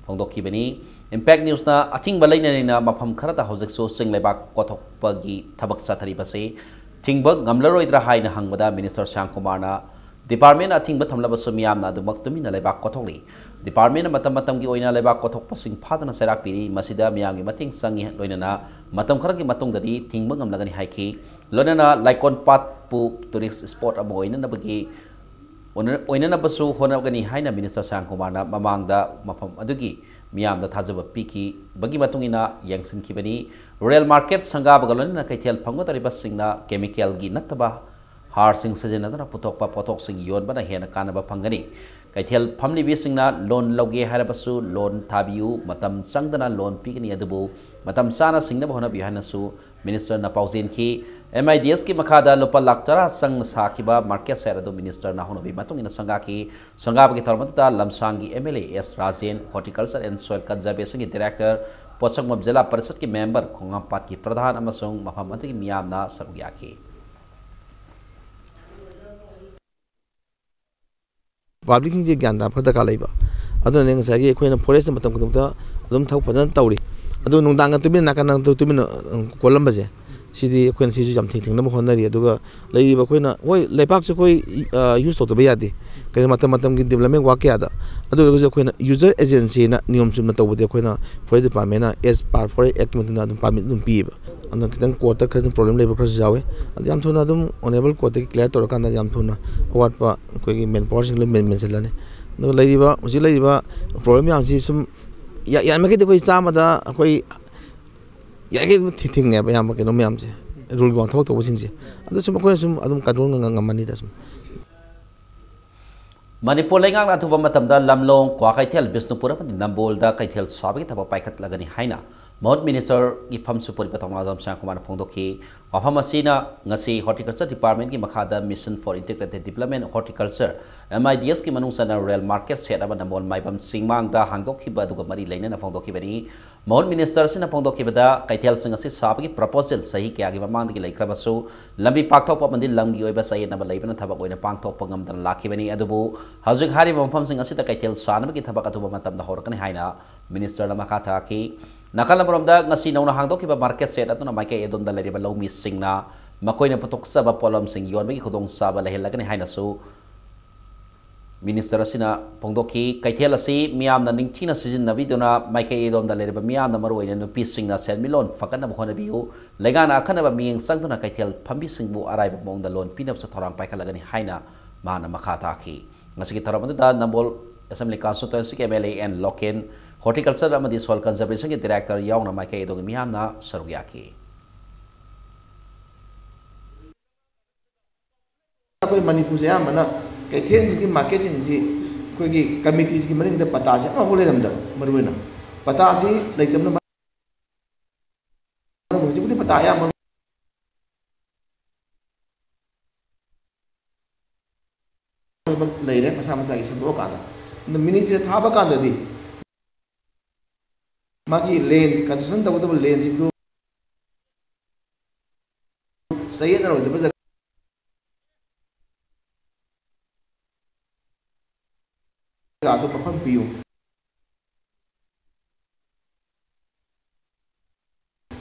ꯐꯣꯡꯗꯣꯛꯈꯤꯕꯅꯤ꯫ Impact Newsꯅ ꯑꯊꯤꯡꯕ ꯂꯩꯅ ꯂꯩꯅ ꯃꯐꯝ ꯈꯔꯗ ꯍꯧꯖꯤꯛꯁꯨ ꯆꯤꯡ ꯂꯩꯕꯥꯛ ꯀꯣꯊꯣꯛꯄꯒꯤ ꯊꯕꯛ ꯆꯠꯊꯔꯤꯕꯁꯤ ꯊꯤꯡꯕ ꯉꯝꯂꯔꯣꯏꯗ꯭ꯔꯥ ꯍꯥꯏꯅ ꯍꯪꯕꯗ Minister ꯁ꯭ꯌꯥꯝꯀꯨꯃꯥꯔꯅ departmentꯅ ꯑꯊꯤꯡꯕ ꯊꯝꯂꯕꯁꯨ ꯃꯤꯌꯥꯝꯅ ꯑꯗꯨꯃꯛ ꯇꯨꯃꯤꯟꯅ ꯂꯩꯕꯥꯛ ꯀꯣꯊꯣꯛꯂꯤ꯫ Departmentꯅ ꯃꯇꯝ ꯃꯇꯝꯒꯤ ꯑꯣꯏꯅ ꯂꯩꯕꯥꯛ ꯀꯣꯊꯣꯛꯄꯁꯤꯡ ꯐꯥꯗꯅ ꯆꯩꯔꯥꯛ ꯄꯤꯔꯤ꯫ ꯃꯁꯤꯗ ꯃꯤꯌꯥꯝꯒꯤ ꯃꯇꯦꯡ ꯆꯪꯏ, ꯂꯣꯏꯅꯅ ꯃꯇꯝ ꯈꯔꯒꯤ ꯃꯇꯨꯡꯗꯗꯤ ꯊꯤꯡꯕ ꯉꯝꯂꯒꯅꯤ ꯍꯥꯏꯈꯤ꯫ ꯂꯣꯏꯅꯅ ꯂꯥꯏꯀꯣꯟ ꯄꯥꯠꯄꯨ tourist spot ꯑꯃ ꯑꯣꯏꯅꯅꯕꯒꯤ ꯑꯣꯏꯅ-, ꯑꯣꯏꯅꯅꯕꯁꯨ ꯍꯣꯠꯅꯒꯅꯤ ꯍꯥꯏꯅ Minister ꯁ꯭ꯌꯥꯝꯀꯨꯃꯥꯔꯅ ꯃꯃꯥꯡꯗ ꯃꯐꯝ ꯑꯗꯨꯒꯤ ꯃꯤꯌꯥꯝꯗ ꯊꯥꯖꯕ ꯄꯤꯈꯤꯕꯒꯤ ꯃꯇꯨꯡ ꯏꯟꯅ ꯌꯦꯡꯁꯤꯟꯈꯤꯕꯅꯤ꯫ Rural market ꯁꯪꯒꯥꯕꯒ ꯂꯣꯏꯅꯅ ꯀꯩꯊꯦꯜ ꯐꯝꯒꯗꯧꯔꯤꯕꯁꯤꯡꯅ chemicalꯒꯤ ꯅꯠꯇꯕ ꯍꯥꯔꯁꯤꯡ ꯁꯤꯖꯤꯟꯅꯗꯨꯅ ꯄꯨꯊꯣꯛꯄ ꯄꯣꯠꯊꯣꯛꯁꯤꯡ ꯌꯣꯟꯕꯅ ꯍꯦꯟꯅ ꯀꯥꯟꯅꯕ ꯐꯪꯒꯅꯤ꯫ ꯀꯩꯊꯦꯜ ꯐꯝꯂꯤꯕꯤꯁꯤꯡꯅ loan ꯂꯧꯒꯦ ꯍꯥꯏꯔꯕꯁꯨ loan ꯊꯥꯕꯤꯌꯨ, ꯃꯇꯝ ꯆꯪꯗꯅ loan ꯄꯤꯒꯅꯤ, ꯑꯗꯨꯕꯨ ꯃꯇꯝ ꯆꯥꯅ ꯁꯤꯡꯅꯕ ꯍꯣꯠꯅꯕꯤꯌꯨ ꯍꯥꯏꯅꯁꯨ Ministerꯅ ꯄꯥꯎꯖꯦꯟꯈꯤ꯫ M I D H ꯀꯤ ꯃꯈꯥꯗ ꯂꯨꯄꯥ ꯂꯥꯈ ꯇꯔꯥ ꯆꯪꯅ ꯁꯥꯈꯤꯕ market shed ꯑꯗꯨ Ministerꯅ ꯍꯧꯅꯕꯤ ꯃꯇꯨꯡ ꯏꯟꯅ ꯁꯪꯒꯥꯈꯤ꯫ ꯁꯪꯒꯥꯕꯒꯤ ꯊꯧꯔꯝ ꯑꯗꯨꯗ ꯂꯝꯁꯥꯡꯒꯤ M L A S Rajen, Horticulture and Soil Conservationꯒꯤ Director, ꯄꯣꯠꯁꯪꯕꯝ zila ꯄꯔꯤꯁꯠꯀꯤ member, ꯈꯣꯡꯍꯥꯝꯄꯥꯠꯀꯤ ꯄ꯭ꯔꯙꯥꯟ ꯑꯃꯁꯨꯡ ꯃꯐꯝ ꯑꯗꯨꯒꯤ ꯃꯤꯌꯥꯝꯅ ꯁꯔꯨꯛ ꯌꯥꯈꯤ꯫ ꯄꯕ꯭ꯂꯤꯛꯁꯤꯡꯁꯦ ꯒ꯭ꯌꯥꯟ ꯇꯥꯕ ꯈꯔ ꯗꯔꯀꯥꯔ ꯂꯩꯕ꯫ ꯑꯗꯨꯅꯅꯦ ꯉꯁꯥꯏꯒꯤ ꯑꯩꯈꯣꯏꯅ ꯐꯣꯔꯦꯁ ꯃꯇꯝ ꯈꯨꯗꯤꯡꯃꯛꯇ ꯑꯗꯨꯝ ꯊꯕꯛ ꯐꯖꯅ ꯇꯧꯔꯤ꯫ ꯑꯗꯨ ꯅꯨꯡꯗꯥꯡꯒ ꯇꯨꯃꯤꯟꯅ ꯅꯥꯀꯟ ꯅꯥꯀꯟꯗ ꯇꯨꯃꯤꯟꯅ, ꯎꯝ, ꯀꯣꯜꯂꯝꯕꯁꯦ, ꯁꯤꯗꯤ ꯑꯩꯈꯣꯏꯅ ꯁꯤꯁꯨ ꯌꯥꯝ ꯊꯦꯡ-, ꯊꯦꯡꯅꯕ ꯍꯣꯠꯅꯔꯤ꯫ ꯑꯗꯨꯒ ꯂꯩꯔꯤꯕ ꯑꯩꯈꯣꯏꯅ, ꯍꯣꯏ, ꯂꯩꯕꯥꯛꯁꯦ ꯑꯩꯈꯣꯏ, ꯑ, use ꯇꯧꯗꯕ ꯌꯥꯗꯦ, ꯀꯩꯅꯣ, ꯃꯇꯝ ꯃꯇꯝꯒꯤ development work ꯀꯌꯥꯗ꯫ ꯑꯗꯨ ꯑꯣꯏꯔꯒꯁꯨ ꯑꯩꯈꯣꯏꯅ user agency ꯅ ꯅꯤꯌꯣꯝ ꯆꯨꯝꯅ ꯇꯧꯕꯗꯤ ꯑꯩꯈꯣꯏꯅ forest department ꯅ as per forest act ꯀꯤ ꯃꯇꯨꯡ ꯏꯟꯅ ꯑꯗꯨꯝ permit ꯑꯗꯨꯝ ꯄꯤꯌꯦꯕ꯫ ꯑꯗꯨꯅ ꯈꯤꯇꯪ court ꯇ ꯈꯔ ꯑꯗꯨꯝ problem ꯂꯩꯕ ꯈꯔꯁꯨ ꯌꯥꯎꯋꯦ꯫ ꯑꯗꯨ ꯌꯥꯝ ꯊꯨꯅ ꯑꯗꯨꯝ honourable court ꯇꯒꯤ clear ꯇꯧꯔꯀꯥꯟꯗ ꯌꯥꯝ ꯊꯨꯅ ꯑꯋꯥꯠꯄ ꯑꯩꯈꯣꯏꯒꯤ manpower ꯁꯤꯡ ꯂꯣꯏ ꯃꯦꯟ-, ꯃꯦꯟꯁꯤꯜꯂꯅꯤ꯫ ꯑꯗꯨꯒ ꯂꯩꯔꯤꯕ, ꯍꯧꯖꯤꯛ ꯂꯩꯔꯤꯕ problem ꯃꯌꯥꯝꯁꯤ ꯁꯨꯝ ꯌꯥ-, ꯌꯥꯔꯤꯃꯈꯩꯗꯤ ꯑꯩꯈꯣꯏ ꯆꯥꯝꯃꯗ ꯑꯩꯈꯣꯏ ꯌꯥꯔꯤꯈꯩ ꯑꯗꯨꯝ ꯊꯤ-, ꯊꯤꯡꯉꯦꯕ ꯑꯌꯥꯝꯕ ꯀꯩꯅꯣ ꯃꯌꯥꯝꯁꯦ, rule ꯒꯤ ꯋꯥꯡ ꯊꯕꯛ ꯇꯧꯕꯁꯤꯡꯁꯦ꯫ ꯑꯗꯨ ꯁꯨꯝ ꯑꯩꯈꯣꯏꯅ ꯁꯨꯝ ꯑꯗꯨꯝ control ꯉꯝ-, ꯉꯝꯃꯅꯤꯗ ꯁꯨꯝ꯫ ꯃꯅꯤꯄꯨꯔ ꯂꯩꯉꯥꯛꯅ ꯑꯊꯨꯕ ꯃꯇꯝꯗ ꯂꯝꯂꯣꯡ, ꯀ꯭ꯋꯥꯀꯩꯊꯦꯜ, ꯕꯤꯁꯅꯨꯄꯨꯔ ꯑꯃꯗꯤ ꯅꯝꯕꯣꯜꯗ ꯀꯩꯊꯦꯜ ꯁꯥꯕꯒꯤ ꯊꯕꯛ ꯄꯥꯏꯈꯠꯂꯒꯅꯤ ꯍꯥꯏꯅ ꯃꯍꯨꯠ minister ꯒꯤ ꯐꯝꯁꯨ ꯄꯨꯔꯤꯕ ꯊꯧꯅꯥꯖꯝ ꯁꯅꯥꯌꯥꯝꯀꯨꯃꯥꯔꯅ ꯐꯣꯡꯗꯣꯛꯈꯤ꯫ ꯋꯥꯐꯝ ꯑꯁꯤꯅ ꯉꯁꯤ Horticulture Department ꯀꯤ ꯃꯈꯥꯗ Mission for Integrated Development Horticulture, M I D H ꯀꯤ ꯃꯅꯨꯡ ꯆꯟꯅ rural market shed ꯑꯃ ꯅꯝꯕꯣꯜ ꯃꯥꯏꯕꯝ ꯆꯤꯡꯃꯥꯡꯗ ꯍꯥꯡꯗꯣꯛꯈꯤꯕ ꯑꯗꯨꯒ ꯃꯔꯤ ꯂꯩꯅꯅ ꯐꯣꯡꯗꯣꯛꯈꯤꯕꯅꯤ꯫ ꯃꯍꯨꯠ minister ꯑꯁꯤꯅ ꯐꯣꯡꯗꯣꯛꯈꯤꯕꯗ, ꯀꯩꯊꯦꯜꯁꯤꯡ ꯑꯁꯤ ꯁꯥꯕꯒꯤ proposal ꯆꯍꯤ ꯀꯌꯥꯒꯤ ꯃꯃꯥꯡꯗꯒꯤ ꯂꯩꯈ꯭ꯔꯕꯁꯨ, ꯂꯝꯕꯤ ꯄꯥꯛꯊꯣꯛꯄ ꯑꯃꯗꯤ ꯂꯝꯒꯤ ꯑꯣꯏꯕ ꯆꯌꯦꯠꯅꯕ ꯂꯩꯕꯅ ꯊꯕꯛ ꯑꯣꯏꯅ ꯄꯥꯡꯊꯣꯛꯄ ꯉꯝꯗꯅ ꯂꯥꯛꯈꯤꯕꯅꯤ꯫ ꯑꯗꯨꯕꯨ ꯍꯧꯖꯤꯛ ꯍꯥꯏꯔꯤꯕ ꯃꯐꯝꯁꯤꯡ ꯑꯁꯤꯗ ꯀꯩꯊꯦꯜ ꯁꯥꯅꯕꯒꯤ ꯊꯕꯛ ꯑꯊꯨꯕ ꯃꯇꯝꯗ ꯍꯧꯔꯛꯀꯅꯤ ꯍꯥꯏꯅ minister ꯅ ꯃꯈꯥ ꯇꯥꯈꯤ꯫ ꯅꯥꯀꯜ ꯑꯃꯔꯣꯝꯗ, ꯉꯁꯤ ꯅꯧꯅ ꯍꯥꯡꯗꯣꯛꯈꯤꯕ market shed ꯑꯗꯨꯅ ꯃꯥꯏꯀꯩ ꯑꯗꯣꯝꯗ ꯂꯩꯔꯤꯕ ꯂꯧꯃꯤꯁꯤꯡꯅ ꯃꯈꯣꯏꯅ ꯄꯨꯊꯣꯛꯆꯕ ꯄꯣꯠꯂꯝꯁꯤꯡ ꯌꯣꯟꯕꯒꯤ ꯈꯨꯗꯣꯡꯆꯥꯕ ꯂꯩꯍꯜꯂꯒꯅꯤ ꯍꯥꯏꯅꯁꯨ minister ꯑꯁꯤꯅ ꯐꯣꯡꯗꯣꯛꯈꯤ꯫ ꯀꯩꯊꯦꯜ ꯑꯁꯤ ꯃꯤꯌꯥꯝꯅ ꯅꯤꯡꯊꯤꯅ ꯁꯤꯖꯤꯟꯅꯕꯤꯗꯨꯅ ꯃꯥꯏꯀꯩ ꯑꯗꯣꯝꯗ ꯂꯩꯔꯤꯕ ꯃꯤꯌꯥꯝꯅ, ꯃꯔꯨꯑꯣꯏꯅ ꯅꯨꯄꯤꯁꯤꯡꯅ ꯁꯦꯟꯃꯤꯠꯂꯣꯟ ꯐꯒꯠꯅꯕ ꯍꯣꯠꯅꯕꯤꯌꯨ꯫ ꯂꯩꯉꯥꯛꯅ ꯑꯈꯟꯅꯕ ꯃꯤꯠꯌꯦꯡ ꯆꯪꯗꯨꯅ ꯀꯩꯊꯦꯜ ꯐꯝꯕꯤꯁꯤꯡꯕꯨ ꯑꯔꯥꯏꯕ ꯃꯑꯣꯡꯗ ꯂꯣꯟ ꯄꯤꯅꯕꯁꯨ ꯊꯧꯔꯥꯡ ꯄꯥꯏꯈꯠꯂꯒꯅꯤ ꯍꯥꯏꯅ ꯃꯍꯥꯛꯅ ꯃꯈꯥ ꯇꯥꯈꯤ꯫ ꯉꯁꯤꯒꯤ ꯊꯧꯔꯝ ꯑꯗꯨꯗ ꯅꯝꯕꯣꯜ Assembly Constituency ꯒꯤ M L A N local, Horticulture ꯑꯃꯗꯤ Soil Conservation ꯒꯤ director ꯌꯥꯎꯅ ꯃꯥꯏꯀꯩ ꯑꯗꯣꯝꯒꯤ ꯃꯤꯌꯥꯝꯅ ꯁꯔꯨꯛ ꯌꯥꯈꯤ꯫ ꯑꯩꯈꯣꯏ ꯃꯅꯤꯄꯨꯔꯁꯦ ꯑꯌꯥꯝꯕꯅ ꯀꯩꯊꯦꯜꯁꯤꯒꯤ, market ꯁꯤꯡꯁꯤ ꯑꯩꯈꯣꯏꯒꯤ committee ꯁꯤꯒꯤ ꯃꯅꯤꯡꯗ ꯄꯇꯥꯁꯦ ꯑꯃꯐꯥꯎ ꯂꯩꯔꯝꯗꯕ, ꯃꯔꯨꯑꯣꯏꯅ ꯄꯇꯥꯁꯤ ꯂꯩꯇꯕꯅ ꯃꯔꯝ, ꯍꯧꯖꯤꯛꯄꯨꯗꯤ ꯄꯇꯥ ꯑꯌꯥꯝꯕ ꯂꯩꯔꯦ ꯃꯁꯥ ꯃꯁꯥꯒꯤ ꯁꯦꯝꯗꯣꯛꯑꯀꯥꯟꯗ꯫ ꯑꯗꯨ ministry ꯗ ꯊꯥꯕ ꯀꯥꯟꯗꯗꯤ ꯃꯥꯒꯤ land, construction ꯇꯧꯒꯗꯕ land ꯁꯤꯡꯗꯨ ꯆꯌꯦꯠꯅꯔꯣꯏꯗꯕ ꯖꯒꯥꯗ ꯃꯐꯝ ꯄꯤꯌꯨ꯫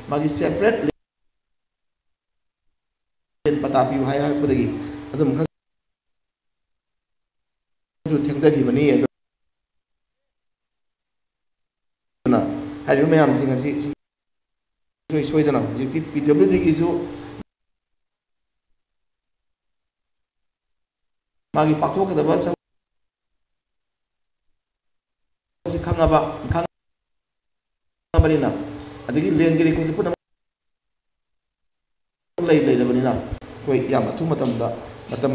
ꯃꯥꯒꯤ separate ꯄꯇꯥ ꯄꯤꯌꯨ ꯍꯥꯏ ꯍꯥꯏꯔꯛꯄꯗꯒꯤ ꯑꯗꯨꯝ ꯈꯔꯁꯨ ꯊꯦꯡꯊꯈꯤꯕꯅꯤ꯫ ꯑꯗꯨꯅ ꯍꯥꯏꯔꯤꯕ ꯃꯌꯥꯝꯁꯤꯡ ꯑꯁꯤ ꯁꯨꯡꯁꯣꯏ ꯁꯣꯏꯗꯅ ꯍꯧꯖꯤꯛꯇꯤ ꯄꯤ ꯗꯕ꯭ꯂꯤꯎ ꯗꯤꯒꯤꯁꯨ ꯃꯥꯒꯤ ꯄꯥꯡꯊꯣꯛꯀꯗꯕ ꯊꯕꯛ ꯈꯪꯉꯕ, ꯈꯪꯉꯕꯅꯤꯅ, ꯑꯗꯒꯤ ꯂꯦꯟꯒꯤ ꯔꯦꯀꯣꯔꯗꯁꯨ ꯄꯨꯝꯅꯃꯛ ꯂꯩ ꯂꯩꯔꯕꯅꯤꯅ, ꯑꯩꯈꯣꯏ ꯌꯥꯝ ꯑꯊꯨꯕ ꯃꯇꯝꯗ, ꯃꯇꯝ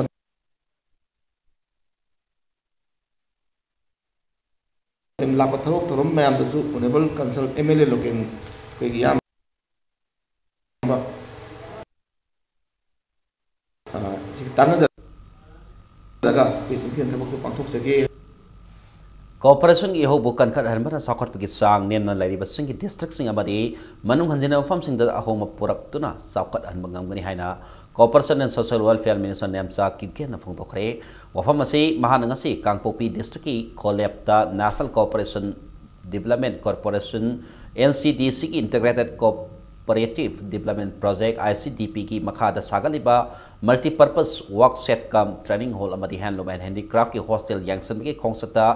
ꯂꯥꯛꯄ ꯊꯕꯛ ꯊꯧꯔꯝ ꯃꯌꯥꯝꯗꯁꯨ Honourable Consul M L A local ꯑꯩꯈꯣꯏꯒꯤ ꯏꯌꯥꯝꯕ, ꯑ, ꯁꯤ ꯇꯥꯟꯅꯖꯔꯒ ꯑꯩꯈꯣꯏ ꯅꯤꯡꯊꯤꯅ ꯊꯕꯛꯇꯣ ꯄꯥꯡꯊꯣꯛꯆꯒꯦ꯫ ꯀꯣꯑꯣꯄꯔꯦꯁꯟꯒꯤ ꯏꯍꯧꯕꯨ ꯀꯟꯈꯠꯍꯟꯕꯅ ꯆꯥꯎꯈꯠꯄꯒꯤ ꯆꯥꯡ ꯅꯦꯝꯅ ꯂꯩꯔꯤꯕꯁꯤꯡꯒꯤ ꯗꯤꯁꯇ꯭ꯔꯤꯛꯁꯤꯡ ꯑꯃꯗꯤ ꯃꯅꯨꯡ ꯍꯟꯖꯤꯟꯕ ꯃꯐꯝꯁꯤꯡꯗ ꯑꯍꯣꯡꯕ ꯄꯨꯔꯛꯇꯨꯅ ꯆꯥꯎꯈꯠꯍꯟꯕ ꯉꯝꯒꯅꯤ ꯍꯥꯏꯅ Cooperation and Social Welfare Minister Nemcha ꯀꯤꯞꯒꯦꯟꯅ ꯐꯣꯡꯗꯣꯛꯈ꯭ꯔꯦ꯫ ꯋꯥꯐꯝ ꯑꯁꯤ ꯃꯍꯥꯛꯅ ꯉꯁꯤ ꯀꯥꯡꯄꯣꯛꯄꯤ ꯗꯤꯁꯇ꯭ꯔꯤꯛꯀꯤ ꯈꯣꯂꯦꯞꯇ National Cooperation Development Corporation, N C D C ꯒꯤ Integrated Cooperative Development Project, I C D P ꯒꯤ ꯃꯈꯥꯗ ꯁꯥꯒꯠꯂꯤꯕ Multipurpose Workshop cum Training Hall ꯑꯃꯗꯤ Handloom and Handicraft ꯀꯤ hostel ꯌꯦꯡꯁꯤꯟꯕꯒꯤ ꯈꯣꯡꯆꯠꯇ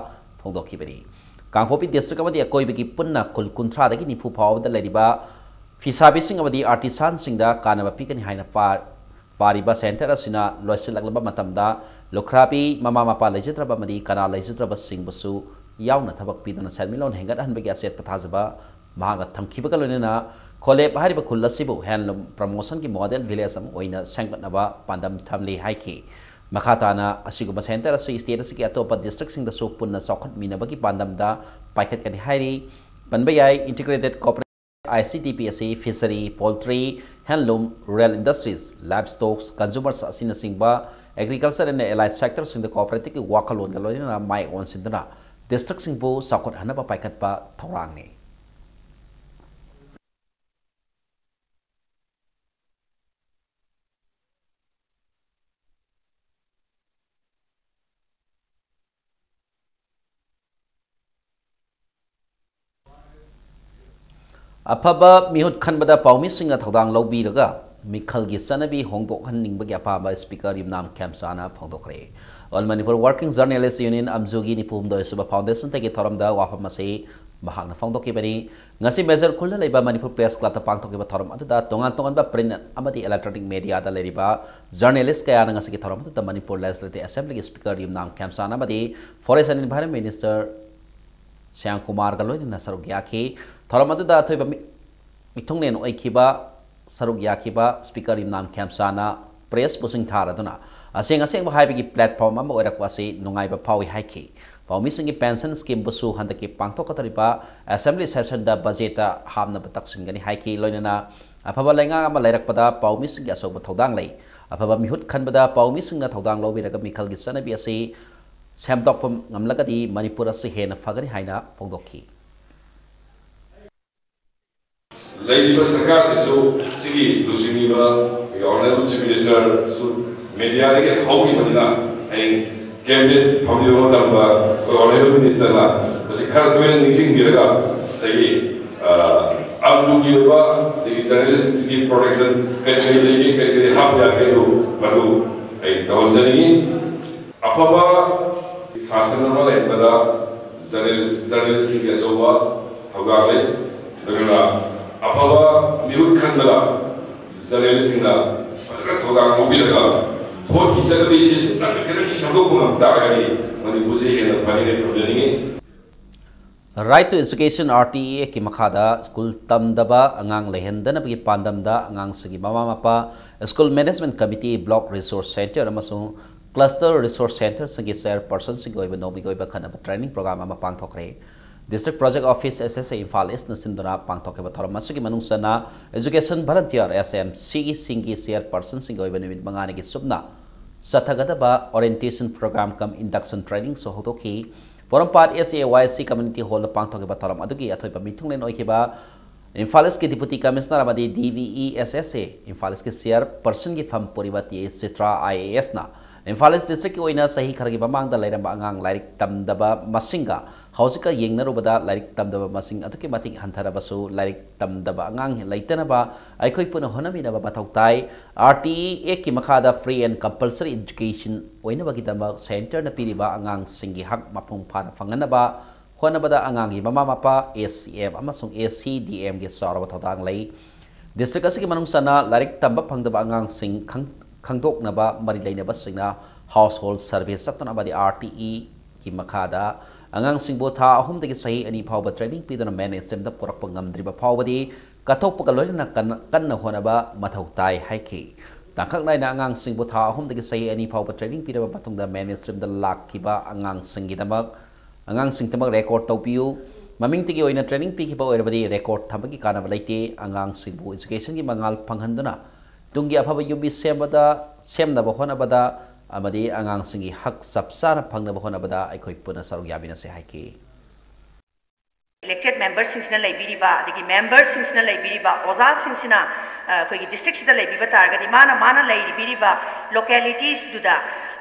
ꯐꯣꯡꯗꯣꯛꯈꯤꯕꯅꯤ꯫ ꯀꯥꯡꯄꯣꯛꯄꯤ ꯗꯤꯁꯇ꯭ꯔꯤꯛ ꯑꯃꯗꯤ ꯑꯀꯣꯏꯕꯒꯤ ꯄꯨꯟꯅ ꯈꯨꯜ ꯀꯨꯟꯊ꯭ꯔꯥꯗꯒꯤ ꯅꯤꯐꯨ ꯐꯥꯎꯕꯗ ꯂꯩꯔꯤꯕ ꯐꯤꯁꯥꯕꯤꯁꯤꯡ ꯑꯃꯗꯤ ꯑꯥꯔꯇꯤꯁꯥꯟꯁꯤꯡꯗ ꯀꯥꯟꯅꯕ ꯄꯤꯒꯅꯤ ꯍꯥꯏꯅ ꯄꯥ-, ꯄꯥꯔꯤꯕ ꯁꯦꯟꯇꯔ ꯑꯁꯤꯅ ꯂꯣꯏꯁꯤꯜꯂꯛꯂꯕ ꯃꯇꯝꯗ ꯂꯨꯈ꯭ꯔꯥꯕꯤ, ꯃꯃꯥ ꯃꯄꯥ ꯂꯩꯖꯗ꯭ꯔꯕ ꯑꯃꯗꯤ ꯀꯅꯥ ꯂꯩꯖꯗ꯭ꯔꯕꯁꯤꯡꯕꯨꯁꯨ ꯌꯥꯎꯅ ꯊꯕꯛ ꯄꯤꯗꯨꯅ ꯁꯦꯟꯃꯤꯠꯂꯣꯟ ꯍꯦꯟꯒꯠꯍꯟꯕꯒꯤ ꯑꯆꯦꯠꯄ ꯊꯥꯖꯕ ꯃꯍꯥꯛꯅ ꯊꯝꯈꯤꯕꯒ ꯂꯣꯏꯅꯅ ꯈꯣꯂꯦꯞ ꯍꯥꯏꯔꯤꯕ ꯈꯨꯜ ꯑꯁꯤꯕꯨ Handloom Promotion ꯒꯤ model village ꯑꯃ ꯑꯣꯏꯅ ꯁꯦꯝꯒꯠꯅꯕ ꯄꯥꯟꯗꯝ ꯊꯝꯂꯤ ꯍꯥꯏꯈꯤ꯫ ꯃꯈꯥ ꯇꯥꯅ ꯑꯁꯤꯒꯨꯝꯕ ꯁꯦꯟꯇꯔ ꯑꯁꯤ ꯁ꯭ꯇꯦꯠ ꯑꯁꯤꯒꯤ ꯑꯇꯣꯞꯄ ꯗꯤꯁꯇ꯭ꯔꯤꯛꯁꯤꯡꯗꯁꯨ ꯄꯨꯟꯅ ꯆꯥꯎꯈꯠꯃꯤꯟꯅꯕꯒꯤ ꯄꯥꯟꯗꯝꯗ ꯄꯥꯏꯈꯠꯀꯅꯤ ꯍꯥꯏꯔꯤ꯫ ꯄꯟꯕ ꯌꯥꯏ, Integrated Cooperative I C D P ꯑꯁꯤ Fishery, Poultry, Handloom, Rural Industries, Livestock, Consumers ꯑꯁꯤꯅꯆꯤꯡꯕ Agriculture and Allied Sector ꯁꯤꯡꯗ cooperative ꯀꯤ ꯋꯥꯈꯜꯂꯣꯟꯒ ꯂꯣꯏꯅꯅ ꯃꯥꯏ ꯑꯣꯟꯁꯤꯟꯗꯨꯅ ꯗꯤꯁꯇ꯭ꯔꯤꯛꯁꯤꯡꯕꯨ ꯆꯥꯎꯈꯠꯍꯟꯅꯕ ꯄꯥꯏꯈꯠꯄ ꯊꯧꯔꯥꯡꯅꯤ꯫ ꯑꯐꯕ ꯃꯤꯍꯨꯠ ꯈꯟꯕꯗ ꯄꯥꯎꯃꯤꯁꯤꯡꯅ ꯊꯧꯗꯥꯡ ꯂꯧꯕꯤꯔꯒ ꯃꯤꯈꯜꯒꯤ ꯆꯠꯅꯕꯤ ꯍꯣꯡꯗꯣꯛꯍꯟꯅꯤꯡꯕꯒꯤ ꯑꯄꯥꯝꯕ Speaker ꯌꯨꯝꯅꯥꯝ ꯈꯦꯝꯆꯥꯅ ꯐꯣꯡꯗꯣꯛꯈ꯭ꯔꯦ꯫ All Manipur Working Journalist Union, ꯑꯝꯖꯨꯒꯤ ꯅꯤꯐꯨ ꯍꯨꯝꯗꯣꯏ ꯁꯨꯕ foundation ꯗꯒꯤ ꯊꯧꯔꯝꯗ ꯋꯥꯐꯝ ꯑꯁꯤ ꯃꯍꯥꯛꯅ ꯐꯣꯡꯗꯣꯛꯈꯤꯕꯅꯤ꯫ ꯉꯁꯤ ꯃꯦꯖꯔ ꯈꯨꯜꯗ ꯂꯩꯕ ꯃꯅꯤꯄꯨꯔ Press Club ꯇ ꯄꯥꯡꯊꯣꯛꯈꯤꯕ ꯊꯧꯔꯝ ꯑꯗꯨꯗ ꯇꯣꯉꯥꯟ ꯇꯣꯉꯥꯟꯕ print ꯑꯃꯗꯤ electronic media ꯗ ꯂꯩꯔꯤꯕ journalist ꯀꯌꯥꯅ ꯉꯁꯤꯒꯤ ꯊꯧꯔꯝ ꯑꯗꯨꯗ ꯃꯅꯤꯄꯨꯔ Legislative Assembly ꯒꯤ Speaker ꯌꯨꯝꯅꯥꯝ ꯈꯦꯝꯆꯥꯟ ꯑꯃꯗꯤ Forest and Environment Minister Shyam ꯀꯨꯃꯥꯔꯒ ꯂꯣꯏꯅꯅ ꯁꯔꯨꯛ ꯌꯥꯈꯤ꯫ ꯊꯧꯔꯝ ꯑꯗꯨꯗ ꯑꯊꯣꯏꯕ ꯃꯤ-, ꯃꯤꯊꯨꯡꯂꯦꯟ ꯑꯣꯏꯈꯤꯕ, ꯁꯔꯨꯛ ꯌꯥꯈꯤꯕ Speaker ꯌꯨꯝꯅꯥꯝ ꯈꯦꯝꯆꯥꯅ press ꯄꯨ ꯁꯤꯡꯊꯥꯔꯗꯨꯅ ꯑꯁꯦꯡ ꯑꯁꯦꯡꯕ ꯍꯥꯏꯕꯒꯤ platform ꯑꯃ ꯑꯣꯏꯔꯛꯄ ꯑꯁꯤ ꯅꯨꯡꯉꯥꯏꯕ ꯐꯥꯎꯏ ꯍꯥꯏꯈꯤ꯫ ꯄꯥꯎꯃꯤꯁꯤꯡꯒꯤ pension scheme ꯕꯨꯁꯨ ꯍꯟꯗꯛꯀꯤ ꯄꯥꯡꯊꯣꯛꯀꯗꯧꯔꯤꯕ Assembly session ꯗ budget ꯇ ꯍꯥꯞꯅꯕ ꯇꯛꯁꯤꯟꯒꯅꯤ ꯍꯥꯏꯈꯤ꯫ ꯂꯣꯏꯅꯅ ꯑꯐꯕ ꯂꯩꯉꯥꯛ ꯑꯃ ꯂꯩꯔꯛꯄꯗ ꯄꯥꯎꯃꯤꯁꯤꯡꯒꯤ ꯑꯆꯧꯕ ꯊꯧꯗꯥꯡ ꯂꯩ꯫ ꯑꯐꯕ ꯃꯤꯍꯨꯠ ꯈꯟꯕꯗ ꯄꯥꯎꯃꯤꯁꯤꯡꯅ ꯊꯧꯗꯥꯡ ꯂꯧꯕꯤꯔꯒ ꯃꯤꯈꯜꯒꯤ ꯆꯠꯅꯕꯤ ꯑꯁꯤ ꯁꯦꯝꯗꯣꯛꯄ ꯉꯝꯂꯒꯗꯤ ꯃꯅꯤꯄꯨꯔ ꯑꯁꯤ ꯍꯦꯟꯅ ꯐꯒꯅꯤ ꯍꯥꯏꯅ ꯐꯣꯡꯗꯣꯛꯈꯤ꯫ ꯂꯩꯔꯤꯕ ꯁꯔꯀꯥꯔꯁꯤꯁꯨ ꯁꯤꯒꯤ ꯂꯨꯆꯤꯡꯂꯤꯕ ꯑꯩꯈꯣꯏꯒꯤ Honourable Chief Minister ꯁꯨ media ꯗꯒꯤ ꯍꯧꯈꯤꯕꯅꯤꯅ, ꯍꯌꯦꯡ cabinet ꯐꯝꯂꯤꯕ ꯃꯇꯝꯗ ꯑꯩꯈꯣꯏ Honourable Minister ꯅ ꯃꯁꯤ ꯈꯔ ꯇꯣꯏꯅ ꯅꯤꯡꯁꯤꯡꯕꯤꯔꯒ ꯉꯁꯥꯏꯒꯤ, ꯑ, ꯑꯝꯖꯨꯒꯤ ꯑꯣꯏꯕ ꯑꯗꯒꯤ journalist ꯁꯤꯡꯒꯤ protection ꯀꯔꯤ ꯀꯔꯤ ꯂꯩꯒꯦ, ꯀꯔꯤ ꯀꯔꯤ ꯍꯥꯞꯄ ꯌꯥꯒꯦ, ꯑꯗꯨ ꯃꯗꯨ ꯑꯩ ꯇꯧꯍꯟꯖꯅꯤꯡꯉꯤ꯫ ꯑꯐꯕ ꯁꯥꯁꯟ ꯑꯃ ꯂꯩꯍꯟꯕꯗ journalist, journalist ꯁꯤꯡꯒꯤ ꯑꯆꯧꯕ ꯊꯧꯗꯥꯡ ꯂꯩ꯫ ꯑꯗꯨꯅ ꯑꯐꯕ ꯃꯤꯍꯨꯠ ꯈꯟꯕꯗ journalist ꯁꯤꯡꯅ ꯐꯖꯅ ꯊꯧꯗꯥꯡ ꯂꯧꯕꯤꯔꯒ vote ꯀꯤ ꯆꯠꯅꯕꯤ system ꯈꯤꯇꯪ ꯁꯦꯝꯗꯣꯛꯄ ꯉꯝ ꯇꯥꯔꯒꯗꯤ ꯃꯅꯤꯄꯨꯔꯁꯦ ꯍꯦꯟꯅ ꯐꯅꯤꯅ ꯊꯝꯖꯅꯤꯡꯉꯤ꯫ Right to Education, R T E Act ꯀꯤ ꯃꯈꯥꯗ ꯁ꯭ꯀꯨꯜ ꯇꯝꯗꯕ ꯑꯉꯥꯡ ꯂꯩꯍꯟꯗꯅꯕꯒꯤ ꯄꯥꯟꯗꯝꯗ ꯑꯉꯥꯡꯁꯤꯡꯒꯤ ꯃꯃꯥ ꯃꯄꯥ, School Management Committee, Block Resource Centre ꯑꯃꯁꯨꯡ Cluster Resource Centre ꯁꯤꯡꯒꯤ chairperson ꯁꯤꯡꯒꯤ ꯑꯣꯏꯕ ꯅꯣꯡꯃꯒꯤ ꯑꯣꯏꯕ ꯈꯟꯅꯕ training program ꯑꯃ ꯄꯥꯡꯊꯣꯛꯈ꯭ꯔꯦ꯫ District Project Office, S S A, Imphal East ꯅ ꯁꯤꯟꯗꯨꯅ ꯄꯥꯡꯊꯣꯛꯈꯤꯕ ꯊꯧꯔꯝ ꯑꯁꯤꯒꯤ ꯃꯅꯨꯡ ꯆꯟꯅ Education Volunteer, S M C ꯁꯤꯡꯒꯤ chairperson ꯁꯤꯡꯒꯤ ꯑꯣꯏꯕ ꯅꯨꯃꯤꯠ ꯃꯉꯥꯅꯤꯒꯤ ꯆꯨꯞꯅ ꯆꯠꯊꯒꯗꯕ orientation program cum induction training ꯁꯨ ꯍꯧꯗꯣꯛꯈꯤ꯫ ꯄꯣꯔꯣꯝꯄꯥꯠ S A Y C Community Hall ꯗ ꯄꯥꯡꯊꯣꯛꯈꯤꯕ ꯊꯧꯔꯝ ꯑꯗꯨꯒꯤ ꯑꯊꯣꯏꯕ ꯃꯤꯊꯨꯡꯂꯦꯟ ꯑꯣꯏꯈꯤꯕ ꯏꯝꯐꯥꯜ East ꯀꯤ Deputy Commissioner ꯑꯃꯗꯤ D V E S S A Imphal East ꯀꯤ chairperson ꯒꯤ ꯐꯝ ꯄꯨꯔꯤꯕ T H Chitra I A S ꯅ ꯏꯝꯐꯥꯜ East District ꯀꯤ ꯑꯣꯏꯅ ꯆꯍꯤ ꯈꯔꯒꯤ ꯃꯃꯥꯡꯗ ꯂꯩꯔꯝꯕ ꯑꯉꯥꯡ ꯂꯥꯏꯔꯤꯛ ꯇꯝꯗꯕ ꯃꯁꯤꯡꯒ ꯍꯧꯖꯤꯛꯀ ꯌꯦꯡꯅꯔꯨꯕꯗ ꯂꯥꯏꯔꯤꯛ ꯇꯝꯗꯕ ꯃꯁꯤꯡ ꯑꯗꯨꯛꯀꯤ ꯃꯇꯤꯛ ꯍꯟꯊꯔꯕꯁꯨ, ꯂꯥꯏꯔꯤꯛ ꯇꯝꯗꯕ ꯑꯉꯥꯡ ꯂꯩꯇꯅꯕ ꯑꯩꯈꯣꯏ ꯄꯨꯟꯅ ꯍꯣꯠꯅꯃꯤꯟꯅꯕ ꯃꯊꯧ ꯇꯥꯏ꯫ R T E Act ꯀꯤ ꯃꯈꯥꯗ Free and Compulsory Education ꯑꯣꯏꯅꯕꯒꯤꯗꯃꯛ centre ꯅ ꯄꯤꯔꯤꯕ ꯑꯉꯥꯡꯁꯤꯡꯒꯤ ꯍꯛ ꯃꯄꯨꯡ ꯐꯥꯅ ꯐꯪꯍꯟꯅꯕ ꯍꯣꯠꯅꯕꯗ ꯑꯉꯥꯡꯒꯤ ꯃꯃꯥ ꯃꯄꯥ, A C F ꯑꯃꯁꯨꯡ A C D M ꯒꯤ ꯆꯥꯎꯔꯕ ꯊꯧꯗꯥꯡ ꯂꯩ꯫ District ꯑꯁꯤꯒꯤ ꯃꯅꯨꯡ ꯆꯟꯅ ꯂꯥꯏꯔꯤꯛ ꯇꯝꯕ ꯐꯪꯗꯕ ꯑꯉꯥꯡꯁꯤꯡ ꯈꯪ-, ꯈꯪꯗꯣꯛꯅꯕ ꯃꯔꯤ ꯂꯩꯅꯕꯁꯤꯡꯅ household survey ꯆꯠꯇꯨꯅ ꯑꯃꯗꯤ R T E ꯒꯤ ꯃꯈꯥꯗ ꯑꯉꯥꯡꯁꯤꯡꯕꯨ ꯊꯥ ꯑꯍꯨꯝꯗꯒꯤ ꯆꯍꯤ ꯑꯅꯤ ꯐꯥꯎꯕ training ꯄꯤꯗꯨꯅ mainstream ꯗ ꯄꯨꯔꯛꯄ ꯉꯝꯗ꯭ꯔꯤꯕ ꯐꯥꯎꯕꯗꯤ ꯀꯠꯊꯣꯛꯄꯒ ꯂꯣꯏꯅꯅ ꯀꯟꯅ, ꯀꯟꯅ ꯍꯣꯠꯅꯕ ꯃꯊꯧ ꯇꯥꯏ ꯍꯥꯏꯈꯤ꯫ ꯇꯥꯡꯀꯛ ꯅꯥꯏꯅ ꯑꯉꯥꯡꯁꯤꯡꯕꯨ ꯊꯥ ꯑꯍꯨꯝꯗꯒꯤ ꯆꯍꯤ ꯑꯅꯤ ꯐꯥꯎꯕ training ꯄꯤꯔꯕ ꯃꯇꯨꯡꯗ mainstream ꯗ ꯂꯥꯛꯈꯤꯕ ꯑꯉꯥꯡꯁꯤꯡꯒꯤꯗꯃꯛ, ꯑꯉꯥꯡꯁꯤꯡꯗꯃꯛ record ꯇꯧꯕꯤꯌꯨ꯫ ꯃꯃꯤꯡꯇꯒꯤ ꯑꯣꯏꯅ training ꯄꯤꯈꯤꯕ ꯑꯣꯏꯔꯕꯗꯤ record ꯊꯝꯕꯒꯤ ꯀꯥꯟꯅꯕ ꯂꯩꯇꯦ꯫ ꯑꯉꯥꯡꯁꯤꯡꯕꯨ education ꯒꯤ ꯃꯉꯥꯜ ꯐꯪꯍꯟꯗꯨꯅ ꯇꯨꯡꯒꯤ ꯑꯐꯕ ꯌꯨꯝꯕꯤ ꯁꯦꯝꯕꯗ, ꯁꯦꯝꯅꯕ ꯍꯣꯠꯅꯕꯗ ꯑꯃꯗꯤ ꯑꯉꯥꯡꯁꯤꯡꯒꯤ ꯍꯛ ꯆꯞ ꯆꯥꯅ ꯐꯪꯅꯕ ꯍꯣꯠꯅꯕꯗ ꯑꯩꯈꯣꯏ ꯄꯨꯟꯅ ꯁꯔꯨꯛ ꯌꯥꯃꯤꯟꯅꯁꯤ ꯍꯥꯏꯈꯤ꯫ Elected member ꯁꯤꯡꯁꯤꯅ ꯂꯩꯕꯤꯔꯤꯕ, ꯑꯗꯒꯤ member ꯁꯤꯡꯁꯤꯅ ꯂꯩꯕꯤꯔꯤꯕ, ꯑꯣꯖꯥꯁꯤꯡꯁꯤꯅ, ꯑ, ꯑꯩꯈꯣꯏꯒꯤ district ꯁꯤꯗ ꯂꯩꯕꯤꯕ ꯇꯥꯔꯒꯗꯤ, ꯃꯥꯅ, ꯃꯥꯅ ꯂꯩꯕꯤꯔꯤꯕ localities ꯗꯨꯗ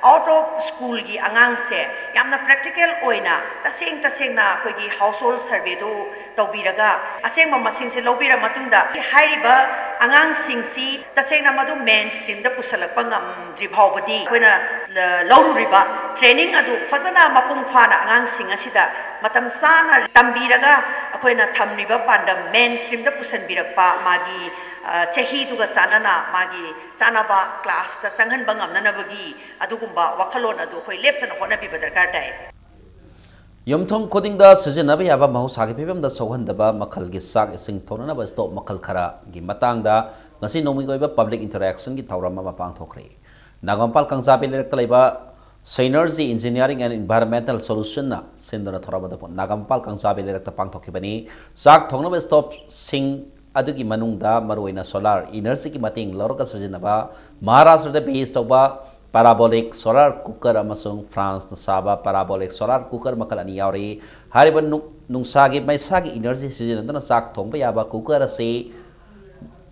out of school ꯒꯤ ꯑꯉꯥꯡꯁꯦ ꯌꯥꯝꯅ practical ꯑꯣꯏꯅ ꯇꯁꯦꯡ ꯇꯁꯦꯡꯅ ꯑꯩꯈꯣꯏꯒꯤ household survey ꯗꯨ ꯇꯧꯕꯤꯔꯒ, ꯑꯁꯦꯡꯕ ꯃꯁꯤꯡꯁꯦ ꯂꯧꯕꯤꯔ ꯃꯇꯨꯡꯗ, ꯍꯥꯏꯔꯤꯕ ꯑꯉꯥꯡꯁꯤꯡꯁꯤ ꯇꯁꯦꯡꯅ ꯃꯗꯨ mainstream ꯗ ꯄꯨꯁꯜꯂꯛꯄ ꯉꯝꯗ꯭ꯔꯤ ꯐꯥꯎꯕꯗꯤ, ꯑꯩꯈꯣꯏꯅ ꯂ-, ꯂꯧꯔꯨꯔꯤꯕ training ꯑꯗꯨ ꯐꯖꯅ ꯃꯄꯨꯡ ꯐꯥꯅ ꯑꯉꯥꯡꯁꯤꯡ ꯑꯁꯤꯗ ꯃꯇꯝ ꯆꯥꯅ ꯇꯝꯕꯤꯔꯒ, ꯑꯩꯈꯣꯏꯅ ꯊꯝꯂꯤꯕ ꯄꯥꯟꯗꯝ mainstream ꯗ ꯄꯨꯁꯤꯟꯕꯤꯔꯛꯄ, ꯃꯥꯒꯤ, ꯑ, ꯆꯍꯤꯗꯨꯒ ꯆꯥꯟꯅꯅ ꯃꯥꯒꯤ ꯆꯥꯅꯕ class ꯇ ꯆꯪꯍꯟꯕ ꯉꯝꯅꯅꯕꯒꯤ ꯑꯗꯨꯒꯨꯝꯕ ꯋꯥꯈꯜꯂꯣꯟ ꯑꯗꯨ ꯑꯩꯈꯣꯏ ꯂꯦꯞꯇꯅ ꯍꯣꯠꯅꯕꯤꯕ ꯗꯔꯀꯥꯔ ꯇꯥꯏ꯫ ꯌꯨꯝꯊꯣꯡ ꯈꯨꯗꯤꯡꯗ ꯁꯤꯖꯤꯟꯅꯕ ꯌꯥꯕ ꯃꯍꯧꯁꯥꯒꯤ ꯐꯤꯕꯝꯗ ꯁꯣꯛꯍꯟꯗꯕ ꯃꯈꯜꯒꯤ ꯆꯥꯛ ꯏꯁꯤꯡ ꯊꯣꯡꯅꯅꯕ stove ꯃꯈꯜ ꯈꯔꯒꯤ ꯃꯇꯥꯡꯗ ꯉꯁꯤ ꯅꯣꯡꯃꯒꯤ ꯑꯣꯏꯕ public interaction ꯒꯤ ꯊꯧꯔꯝ ꯑꯃ ꯄꯥꯡꯊꯣꯛꯈ꯭ꯔꯦ꯫ ꯅꯥꯒꯥꯃꯄꯥꯜ ꯀꯥꯡꯖꯥꯕꯤ ꯂꯩꯔꯛꯇ ꯂꯩꯕ Synergy Engineering and Environmental Solution ꯅ ꯁꯤꯟꯗꯨꯅ ꯊꯧꯔꯝ ꯑꯗꯨ ꯅꯥꯒꯥꯃꯄꯥꯜ ꯀꯥꯡꯖꯥꯕꯤ ꯂꯩꯔꯛꯇ ꯄꯥꯡꯊꯣꯛꯈꯤꯕꯅꯤ꯫ ꯆꯥꯛ ꯊꯣꯡꯅꯕ stove ꯁꯤꯡ ꯑꯗꯨꯒꯤ ꯃꯅꯨꯡꯗ ꯃꯔꯨꯑꯣꯏꯅ solar energy ꯒꯤ ꯃꯇꯦꯡ ꯂꯧꯔꯒ ꯁꯤꯖꯤꯟꯅꯕ, ꯃꯍꯥꯔꯥꯁꯇ꯭ꯔꯗ base ꯇꯧꯕ parabolic solar cooker ꯑꯃꯁꯨꯡ France ꯅ ꯁꯥꯕ parabolic solar cooker ꯃꯈꯜ ꯑꯅꯤ ꯌꯥꯎꯔꯤ꯫ ꯍꯥꯏꯔꯤꯕ ꯅꯨ-, ꯅꯨꯡꯁꯥꯒꯤ ꯃꯩꯁꯥꯒꯤ energy ꯁꯤꯖꯤꯟꯅꯗꯨꯅ ꯆꯥꯛ ꯊꯣꯡꯕ ꯌꯥꯕ cooker ꯑꯁꯤ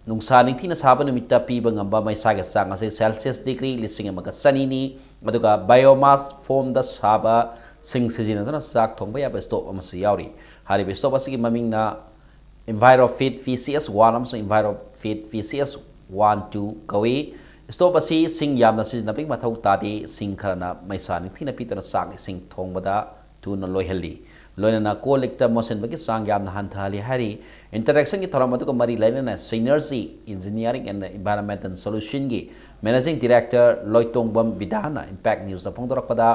ꯅꯨꯡꯁꯥ ꯅꯤꯡꯊꯤꯅ ꯁꯥꯕ ꯅꯨꯃꯤꯠꯇ ꯄꯤꯕ ꯉꯝꯕ ꯃꯩꯁꯥꯒꯤ ꯆꯥꯡ ꯑꯁꯤ Celsius degree ꯂꯤꯁꯤꯡ ꯑꯃꯒ ꯆꯅꯤꯅꯤ꯫ ꯑꯗꯨꯒ biomass foam ꯗ ꯁꯥꯕ ꯁꯤꯡ ꯁꯤꯖꯤꯟꯅꯗꯨꯅ ꯆꯥꯛ ꯊꯣꯡꯕ ꯌꯥꯕ stove ꯑꯃꯁꯨ ꯌꯥꯎꯔꯤ꯫ ꯍꯥꯏꯔꯤꯕ stove ꯑꯁꯤꯒꯤ ꯃꯃꯤꯡꯅ EnviroFit V C S one ꯑꯃꯁꯨꯡ EnviroFit V C S one two ꯀꯧꯏ꯫ Stove ꯑꯁꯤ ꯁꯤꯡ ꯌꯥꯝꯅ ꯁꯤꯖꯤꯟꯅꯕꯒꯤ ꯃꯊꯧ ꯇꯥꯗꯦ꯫ ꯁꯤꯡ ꯈꯔꯅ ꯃꯩꯁꯥ ꯅꯤꯡꯊꯤꯅ ꯄꯤꯗꯨꯅ ꯆꯥꯛ ꯏꯁꯤꯡ ꯊꯣꯡꯕꯗ ꯊꯨꯅ ꯂꯣꯏꯍꯜꯂꯤ꯫ ꯂꯣꯏꯅꯅ ꯀꯣꯜ ꯂꯤꯛꯇ ꯃꯣꯠꯁꯤꯟꯕꯒꯤ ꯆꯥꯡ ꯌꯥꯝꯅ ꯍꯟꯊꯍꯜꯂꯤ ꯍꯥꯏꯔꯤ꯫ Interactionꯒꯤ ꯊꯧꯔꯝ ꯑꯗꯨꯒ ꯃꯔꯤ ꯂꯩꯅꯅ Synergy Engineering and Environmental Solutionꯒꯤ Managing Director Loitongbam ꯕꯤꯗꯥꯅ Impact Newsꯇ ꯐꯣꯡꯗꯣꯔꯛꯄꯗ,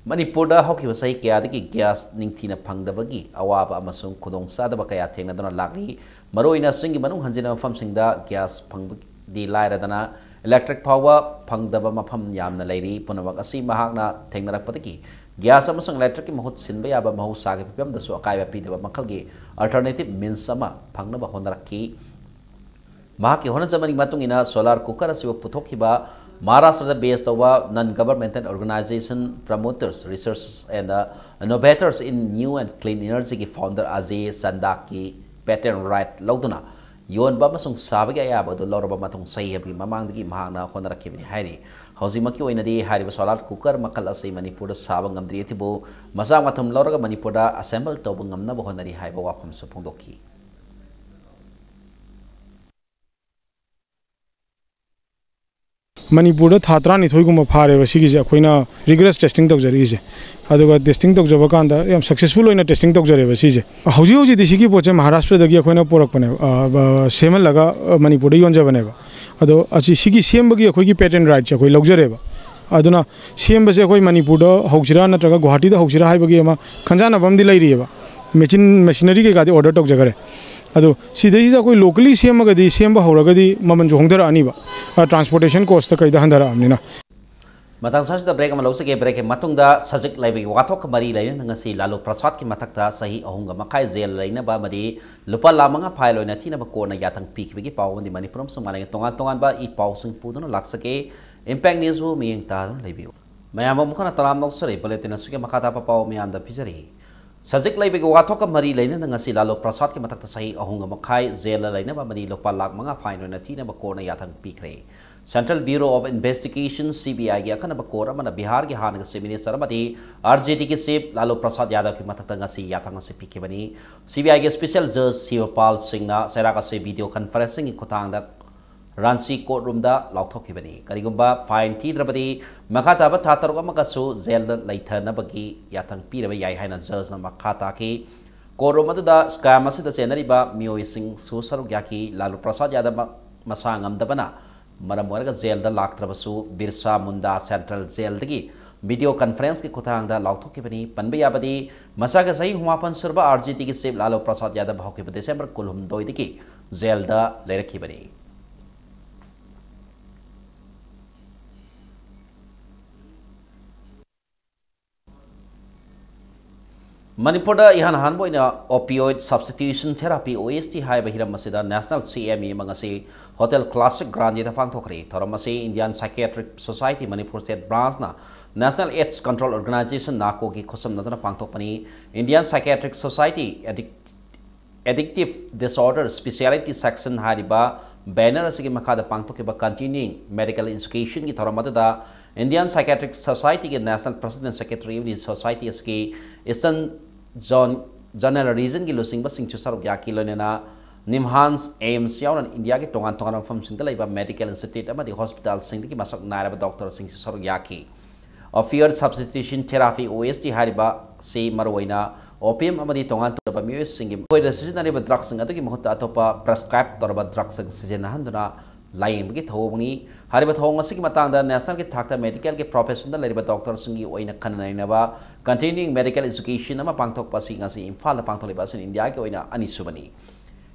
ꯃꯅꯤꯄꯨꯔꯗ ꯍꯧꯈꯤꯕ ꯆꯍꯤ ꯀꯌꯥꯗꯒꯤ gas ꯅꯤꯡꯊꯤꯅ ꯐꯪꯗꯕꯒꯤ ꯑꯋꯥꯕ ꯑꯃꯁꯨꯡ ꯈꯨꯗꯣꯡꯆꯥꯗꯕ ꯀꯌꯥ ꯊꯦꯡꯅꯗꯨꯅ ꯂꯥꯛꯂꯤ꯫ ꯃꯔꯨꯑꯣꯏꯅ ꯆꯤꯡꯒꯤ ꯃꯅꯨꯡ ꯍꯟꯖꯤꯟꯕ ꯃꯐꯝꯁꯤꯡꯗ gas ꯐꯪꯕꯗꯤ ꯂꯥꯏꯔꯗꯅ, electric ꯐꯥꯎꯕ ꯐꯪꯗꯕ ꯃꯐꯝ ꯌꯥꯝꯅ ꯂꯩꯔꯤ꯫ ꯄꯨꯝꯅꯃꯛ ꯑꯁꯤ ꯃꯍꯥꯛꯅ ꯊꯦꯡꯅꯔꯛꯄꯗꯒꯤ gas ꯑꯃꯁꯨꯡ electricꯀꯤ ꯃꯍꯨꯠ ꯁꯤꯟꯕ ꯌꯥꯕ ꯃꯍꯧꯁꯥꯒꯤ ꯐꯤꯕꯝꯗꯁꯨ ꯑꯀꯥꯏꯕ ꯄꯤꯗꯕ ꯃꯈꯜꯒꯤ alternative means ꯑꯃ ꯐꯪꯅꯕ ꯍꯣꯠꯅꯔꯛꯈꯤ꯫ ꯃꯍꯥꯛꯀꯤ ꯍꯣꯠꯅꯖꯃꯟꯒꯤ ꯃꯇꯨꯡ ꯏꯟꯅ solar cooker ꯑꯁꯤꯕꯨ ꯄꯨꯊꯣꯛꯈꯤꯕ ꯃꯍꯥꯔꯥꯁꯇ꯭ꯔꯗ base ꯇꯧꯕ non governmental organization, promoters, researchers and innovators in new and clean energyꯒꯤ founder Ajay Chandakꯀꯤ patent right ꯂꯧꯗꯨꯅ ꯌꯣꯟꯕ ꯑꯃꯁꯨꯡ ꯁꯥꯕꯒꯤ ꯑꯌꯥꯕ ꯑꯗꯨ ꯂꯧꯔꯕ ꯃꯇꯨꯡ, ꯆꯍꯤ ꯑꯃꯒꯤ ꯃꯃꯥꯡꯗꯒꯤ ꯃꯍꯥꯛꯅ ꯍꯣꯠꯅꯔꯛꯈꯤꯕꯅꯤ ꯍꯥꯏꯔꯤ꯫ ꯍꯧꯖꯤꯛꯃꯛꯀꯤ ꯑꯣꯏꯅꯗꯤ ꯍꯥꯏꯔꯤꯕ solar cooker ꯃꯈꯜ ꯑꯁꯤ ꯃꯅꯤꯄꯨꯔꯗ ꯁꯥꯕ ꯉꯝꯗ꯭ꯔꯤ, ꯑꯗꯨꯕꯨ ꯃꯆꯥꯛ ꯃꯊꯨꯝ ꯂꯧꯔꯒ ꯃꯅꯤꯄꯨꯔꯗ assemble ꯇꯧꯕ ꯉꯝꯅꯕ ꯍꯣꯠꯅꯔꯤ ꯍꯥꯏꯕ ꯋꯥꯐꯝꯁꯨ ꯐꯣꯡꯗꯣꯛꯈꯤ꯫ ꯃꯅꯤꯄꯨꯔꯗ ꯊꯥ ꯇꯔꯥꯅꯤꯊꯣꯏꯒꯨꯝꯕ ꯐꯥꯔꯦꯕ ꯁꯤꯒꯤꯁꯦ ꯑꯩꯈꯣꯏꯅ rigorous testing ꯇꯧꯖꯔꯛꯏꯁꯦ꯫ ꯑꯗꯨꯒ testing ꯇꯧꯖꯕ ꯀꯥꯟꯗ ꯌꯥꯝ successful ꯑꯣꯏꯅ testing ꯇꯧꯖꯔꯦꯕ ꯁꯤꯁꯦ꯫ ꯍꯧꯖꯤꯛ ꯍꯧꯖꯤꯛꯇꯤ ꯁꯤꯒꯤ ꯄꯣꯠꯁꯦ ꯃꯍꯥꯔꯥꯁꯇ꯭ꯔꯗꯒꯤ ꯑꯩꯈꯣꯏꯅ ꯄꯨꯔꯛꯄꯅꯦꯕ, ꯑ, ꯕ-, ꯁꯦꯝꯍꯜꯂꯒ, ꯑ, ꯃꯅꯤꯄꯨꯔꯗ ꯌꯣꯟꯖꯕꯅꯦꯕ꯫ ꯑꯗꯣ ꯑꯁꯤ, ꯁꯤꯒꯤ ꯁꯦꯝꯕꯒꯤ ꯑꯩꯈꯣꯏꯒꯤ patent rightꯁꯦ ꯑꯩꯈꯣꯏ ꯂꯧꯖꯔꯦꯕ꯫ ꯑꯗꯨꯅ ꯁꯦꯝꯕꯁꯦ ꯑꯩꯈꯣꯏ ꯃꯅꯤꯄꯨꯔꯗ ꯍꯧꯁꯤꯔꯥ ꯅꯠꯇ꯭ꯔꯒ ꯒꯨꯋꯥꯍꯥꯇꯤꯗ ꯍꯧꯁꯤꯔꯥ ꯍꯥꯏꯕꯒꯤ ꯑꯃ ꯈꯟꯖꯥꯟꯅꯕ ꯑꯃꯗꯤ ꯂꯩꯔꯤꯑꯕ꯫ Machine, machinery ꯀꯩꯀꯥꯗꯤ order ꯇꯧꯖꯈꯔꯦ꯫ ꯑꯗꯣ ꯁꯤꯗꯩꯁꯤꯗ ꯑꯩꯈꯣꯏ locally ꯁꯦꯝꯃꯒꯗꯤ, ꯁꯦꯝꯕ ꯍꯧꯔꯒꯗꯤ ꯃꯃꯜꯁꯨ ꯍꯣꯡꯊꯔꯛꯑꯅꯤꯕ, ꯑ, transportation costꯇ ꯀꯩꯗ ꯍꯟꯊꯔꯛꯑꯕꯅꯤꯅ꯫ ꯃꯇꯥꯡ ꯑꯁꯤꯗ break ꯑꯃ ꯂꯧꯖꯒꯦ꯫ Breakꯀꯤ ꯃꯇꯨꯡꯗ ꯁꯖꯤꯛ ꯂꯩꯕꯒꯤ ꯋꯥꯊꯣꯛꯀ ꯃꯔꯤ ꯂꯩꯅꯅ ꯉꯁꯤ ꯂꯥꯂꯨ ꯄ꯭ꯔꯁꯥꯗꯀꯤ ꯃꯊꯛꯇ ꯆꯍꯤ ꯑꯍꯨꯝꯒ ꯃꯈꯥꯏ ꯖꯦꯜ ꯂꯩꯅꯕ ꯑꯃꯗꯤ ꯂꯨꯄꯥ ꯂꯥꯈ ꯃꯉꯥ fine ꯑꯣꯏꯅ ꯊꯤꯅꯕ courtꯅ ꯌꯥꯊꯪ ꯄꯤꯈꯤꯕꯒꯤ ꯄꯥꯎ ꯑꯃꯗꯤ ꯃꯅꯤꯄꯨꯔ ꯑꯃꯁꯨꯡ ꯃꯥꯂꯦꯝꯒꯤ ꯇꯣꯉꯥꯟ ꯇꯣꯉꯥꯟꯕ ꯏ ꯄꯥꯎꯁꯤꯡ ꯄꯨꯗꯨꯅ ꯂꯥꯛꯆꯒꯦ꯫ Impact Newsꯕꯨ ꯃꯤꯠꯌꯦꯡ ꯇꯥꯗꯨꯅ ꯂꯩꯕꯤꯌꯨ꯫ ꯃꯌꯥꯝ ꯑꯃꯨꯛ ꯍꯟꯅ ꯇꯔꯥꯝꯅ ꯑꯣꯛꯆꯔꯤ꯫ Bulletin ꯑꯁꯤꯒꯤ ꯃꯈꯥ ꯇꯥꯕ ꯄꯥꯎ ꯃꯌꯥꯝꯗ ꯄꯤꯖꯔꯤ꯫ ꯁꯖꯤꯛ ꯂꯩꯕꯒꯤ ꯋꯥꯊꯣꯛꯀ ꯃꯔꯤ ꯂꯩꯅꯅ ꯉꯁꯤ ꯂꯥꯂꯨ ꯄ꯭ꯔꯁꯥꯗꯀꯤ ꯃꯊꯛꯇ ꯆꯍꯤ ꯑꯍꯨꯝꯒ ꯃꯈꯥꯏ ꯖꯦꯜꯗ ꯂꯩꯅꯕ ꯑꯃꯗꯤ ꯂꯨꯄꯥ ꯂꯥꯈ ꯃꯉꯥ fine ꯑꯣꯏꯅ ꯊꯤꯅꯕ courtꯅ ꯌꯥꯊꯪ ꯄꯤꯈ꯭ꯔꯦ꯫ Central Bureau of Investigation, C B I ꯒꯤ ꯑꯈꯟꯅꯕ court ꯑꯃꯅ ꯕꯤꯍꯥꯔꯒꯤ ꯍꯥꯟꯅꯒꯤ Chief Minister ꯑꯃꯗꯤ R J D ꯒꯤ Chief ꯂꯥꯂꯨ ꯄ꯭ꯔꯁꯥꯗ ꯌꯥꯗꯕꯒꯤ ꯃꯊꯛꯇ ꯉꯁꯤ ꯌꯥꯊꯪ ꯑꯁꯤ ꯄꯤꯈꯤꯕꯅꯤ꯫ C B I ꯒꯤ special judge ꯁꯤꯕꯄꯥꯜ ꯁꯤꯡꯅ ꯆꯩꯔꯥꯛ ꯑꯁꯤ video conferencing ꯒꯤ ꯈꯨꯠꯊꯥꯡꯗ ꯔꯥꯟꯆꯤ court room ꯗ ꯂꯥꯎꯊꯣꯛꯈꯤꯕꯅꯤ꯫ ꯀꯔꯤꯒꯨꯝꯕ fine ꯊꯤꯗ꯭ꯔꯕꯗꯤ ꯃꯈꯥ ꯇꯥꯕ ꯊꯥ ꯇꯔꯨꯛ ꯑꯃꯒꯁꯨ jail ꯗ ꯂꯩꯊꯅꯕꯒꯤ ꯌꯥꯊꯪ ꯄꯤꯔꯕ ꯌꯥꯏ ꯍꯥꯏꯅ judge ꯅ ꯃꯈꯥ ꯇꯥꯈꯤ꯫ Court room ꯑꯗꯨꯗ scam ꯑꯁꯤꯗ ꯆꯦꯟꯅꯔꯤꯕ ꯃꯤꯑꯣꯏꯁꯤꯡꯁꯨ ꯁꯔꯨꯛ ꯌꯥꯈꯤ꯫ ꯂꯥꯂꯨ ꯄ꯭ꯔꯁꯥꯗ ꯌꯥꯗꯕ ꯃꯁꯥ ꯉꯝꯗꯕꯅ ꯃꯔꯝ ꯑꯣꯏꯔꯒ jail ꯗ ꯂꯥꯛꯇ꯭ꯔꯕꯁꯨ, ꯕꯤꯔꯁꯥ ꯃꯨꯟꯗꯥ Central Jail ꯗꯒꯤ video conference ꯀꯤ ꯈꯨꯠꯊꯥꯡꯗ ꯂꯥꯎꯊꯣꯛꯈꯤꯕꯅꯤ꯫ ꯄꯟꯕ ꯌꯥꯕꯗꯤ, ꯃꯁꯥꯒꯤ ꯆꯍꯤ ꯍꯨꯝꯐꯨ ꯃꯥꯄꯟ ꯁꯨꯔꯕ R J D ꯒꯤ Chief ꯂꯥꯂꯨ ꯄ꯭ꯔꯁꯥꯗ ꯌꯥꯗꯕ ꯍꯧꯈꯤꯕ December ꯀꯨꯟꯍꯨꯝꯗꯣꯏꯗꯒꯤ jail ꯗ ꯂꯩꯔꯛꯈꯤꯕꯅꯤ꯫ ꯃꯅꯤꯄꯨꯔꯗ ꯏꯍꯥꯟ ꯍꯥꯟꯕ ꯑꯣꯏꯅ opioid substitution therapy, O S T, ꯍꯥꯏꯕ ꯍꯤꯔꯝ ꯑꯁꯤꯗ National C M E ꯑꯃ ꯉꯁꯤ Hotel Classic Grande ꯗ ꯄꯥꯡꯊꯣꯛꯈ꯭ꯔꯦ꯫ ꯊꯧꯔꯝ ꯑꯁꯤ Indian Psychiatric Society Manipur State Branch ꯅ National AIDS Control Organization, NACO ꯒꯤ ꯈꯨꯠꯁꯝꯅꯗꯨꯅ ꯄꯥꯡꯊꯣꯛꯄꯅꯤ꯫ Indian Psychiatric Society Addic-, Addictive Disorder Specialty Section ꯍꯥꯏꯔꯤꯕ banner ꯑꯁꯤꯒꯤ ꯃꯈꯥꯗ ꯄꯥꯡꯊꯣꯛꯈꯤꯕ Continuing Medical Education ꯒꯤ ꯊꯧꯔꯝ ꯑꯗꯨꯗ Indian Psychiatric Society ꯒꯤ National President, Secretary ꯑꯃꯗꯤ Society ꯑꯁꯤꯒꯤ Eastern Zone, Zonal Region ꯒꯤ ꯂꯨꯆꯤꯡꯕꯁꯤꯡꯁꯨ ꯁꯔꯨꯛ ꯌꯥꯈꯤ꯫ ꯂꯣꯏꯅꯅ NIMHANS, AIIMS ꯌꯥꯎꯅ ꯏꯟꯗꯤꯌꯥꯒꯤ ꯇꯣꯉꯥꯟ ꯇꯣꯉꯥꯟꯕ ꯃꯐꯝꯁꯤꯡꯗ ꯂꯩꯕ medical institute ꯑꯃꯗꯤ hospital ꯁꯤꯡꯗꯒꯤ ꯃꯁꯛ ꯅꯥꯏꯔꯕ doctor ꯁꯤꯡꯁꯨ ꯁꯔꯨꯛ ꯌꯥꯈꯤ꯫ Opioid substitution therapy, O S T, ꯍꯥꯏꯔꯤꯕ ꯑꯁꯤ ꯃꯔꯨꯑꯣꯏꯅ opium ꯑꯃꯗꯤ ꯇꯣꯉꯥꯟ ꯇꯣꯉꯥꯟꯕ ꯃꯤꯑꯣꯏꯁꯤꯡꯒꯤ ꯃꯈꯣꯏꯗ ꯁꯤꯖꯤꯟꯅꯔꯤꯕ drug ꯁꯤꯡ ꯑꯗꯨꯒꯤ ꯃꯍꯨꯠꯇ ꯑꯇꯣꯞꯄ prescribe ꯇꯧꯔꯕ drug ꯁꯤꯡ ꯁꯤꯖꯤꯟꯅꯍꯟꯗꯨꯅ ꯂꯥꯌꯦꯡꯕꯒꯤ ꯊꯧꯑꯣꯡꯅꯤ꯫ ꯍꯥꯏꯔꯤꯕ ꯊꯧꯑꯣꯡ ꯑꯁꯤꯒꯤ ꯃꯇꯥꯡꯗ national ꯒꯤ ꯊꯥꯛꯇ medical ꯒꯤ profession ꯗ ꯂꯩꯔꯤꯕ doctor ꯁꯤꯡꯒꯤ ꯑꯣꯏꯅ ꯈꯟꯅ ꯅꯩꯅꯕ Continuing Medical Education ꯑꯃ ꯄꯥꯡꯊꯣꯛꯄ ꯑꯁꯤ ꯉꯁꯤ ꯏꯝꯐꯥꯜꯗ ꯄꯥꯡꯊꯣꯛꯂꯤꯕ ꯑꯁꯤꯅ ꯏꯟꯗꯤꯌꯥꯒꯤ ꯑꯣꯏꯅ ꯑꯅꯤꯁꯨꯕꯅꯤ꯫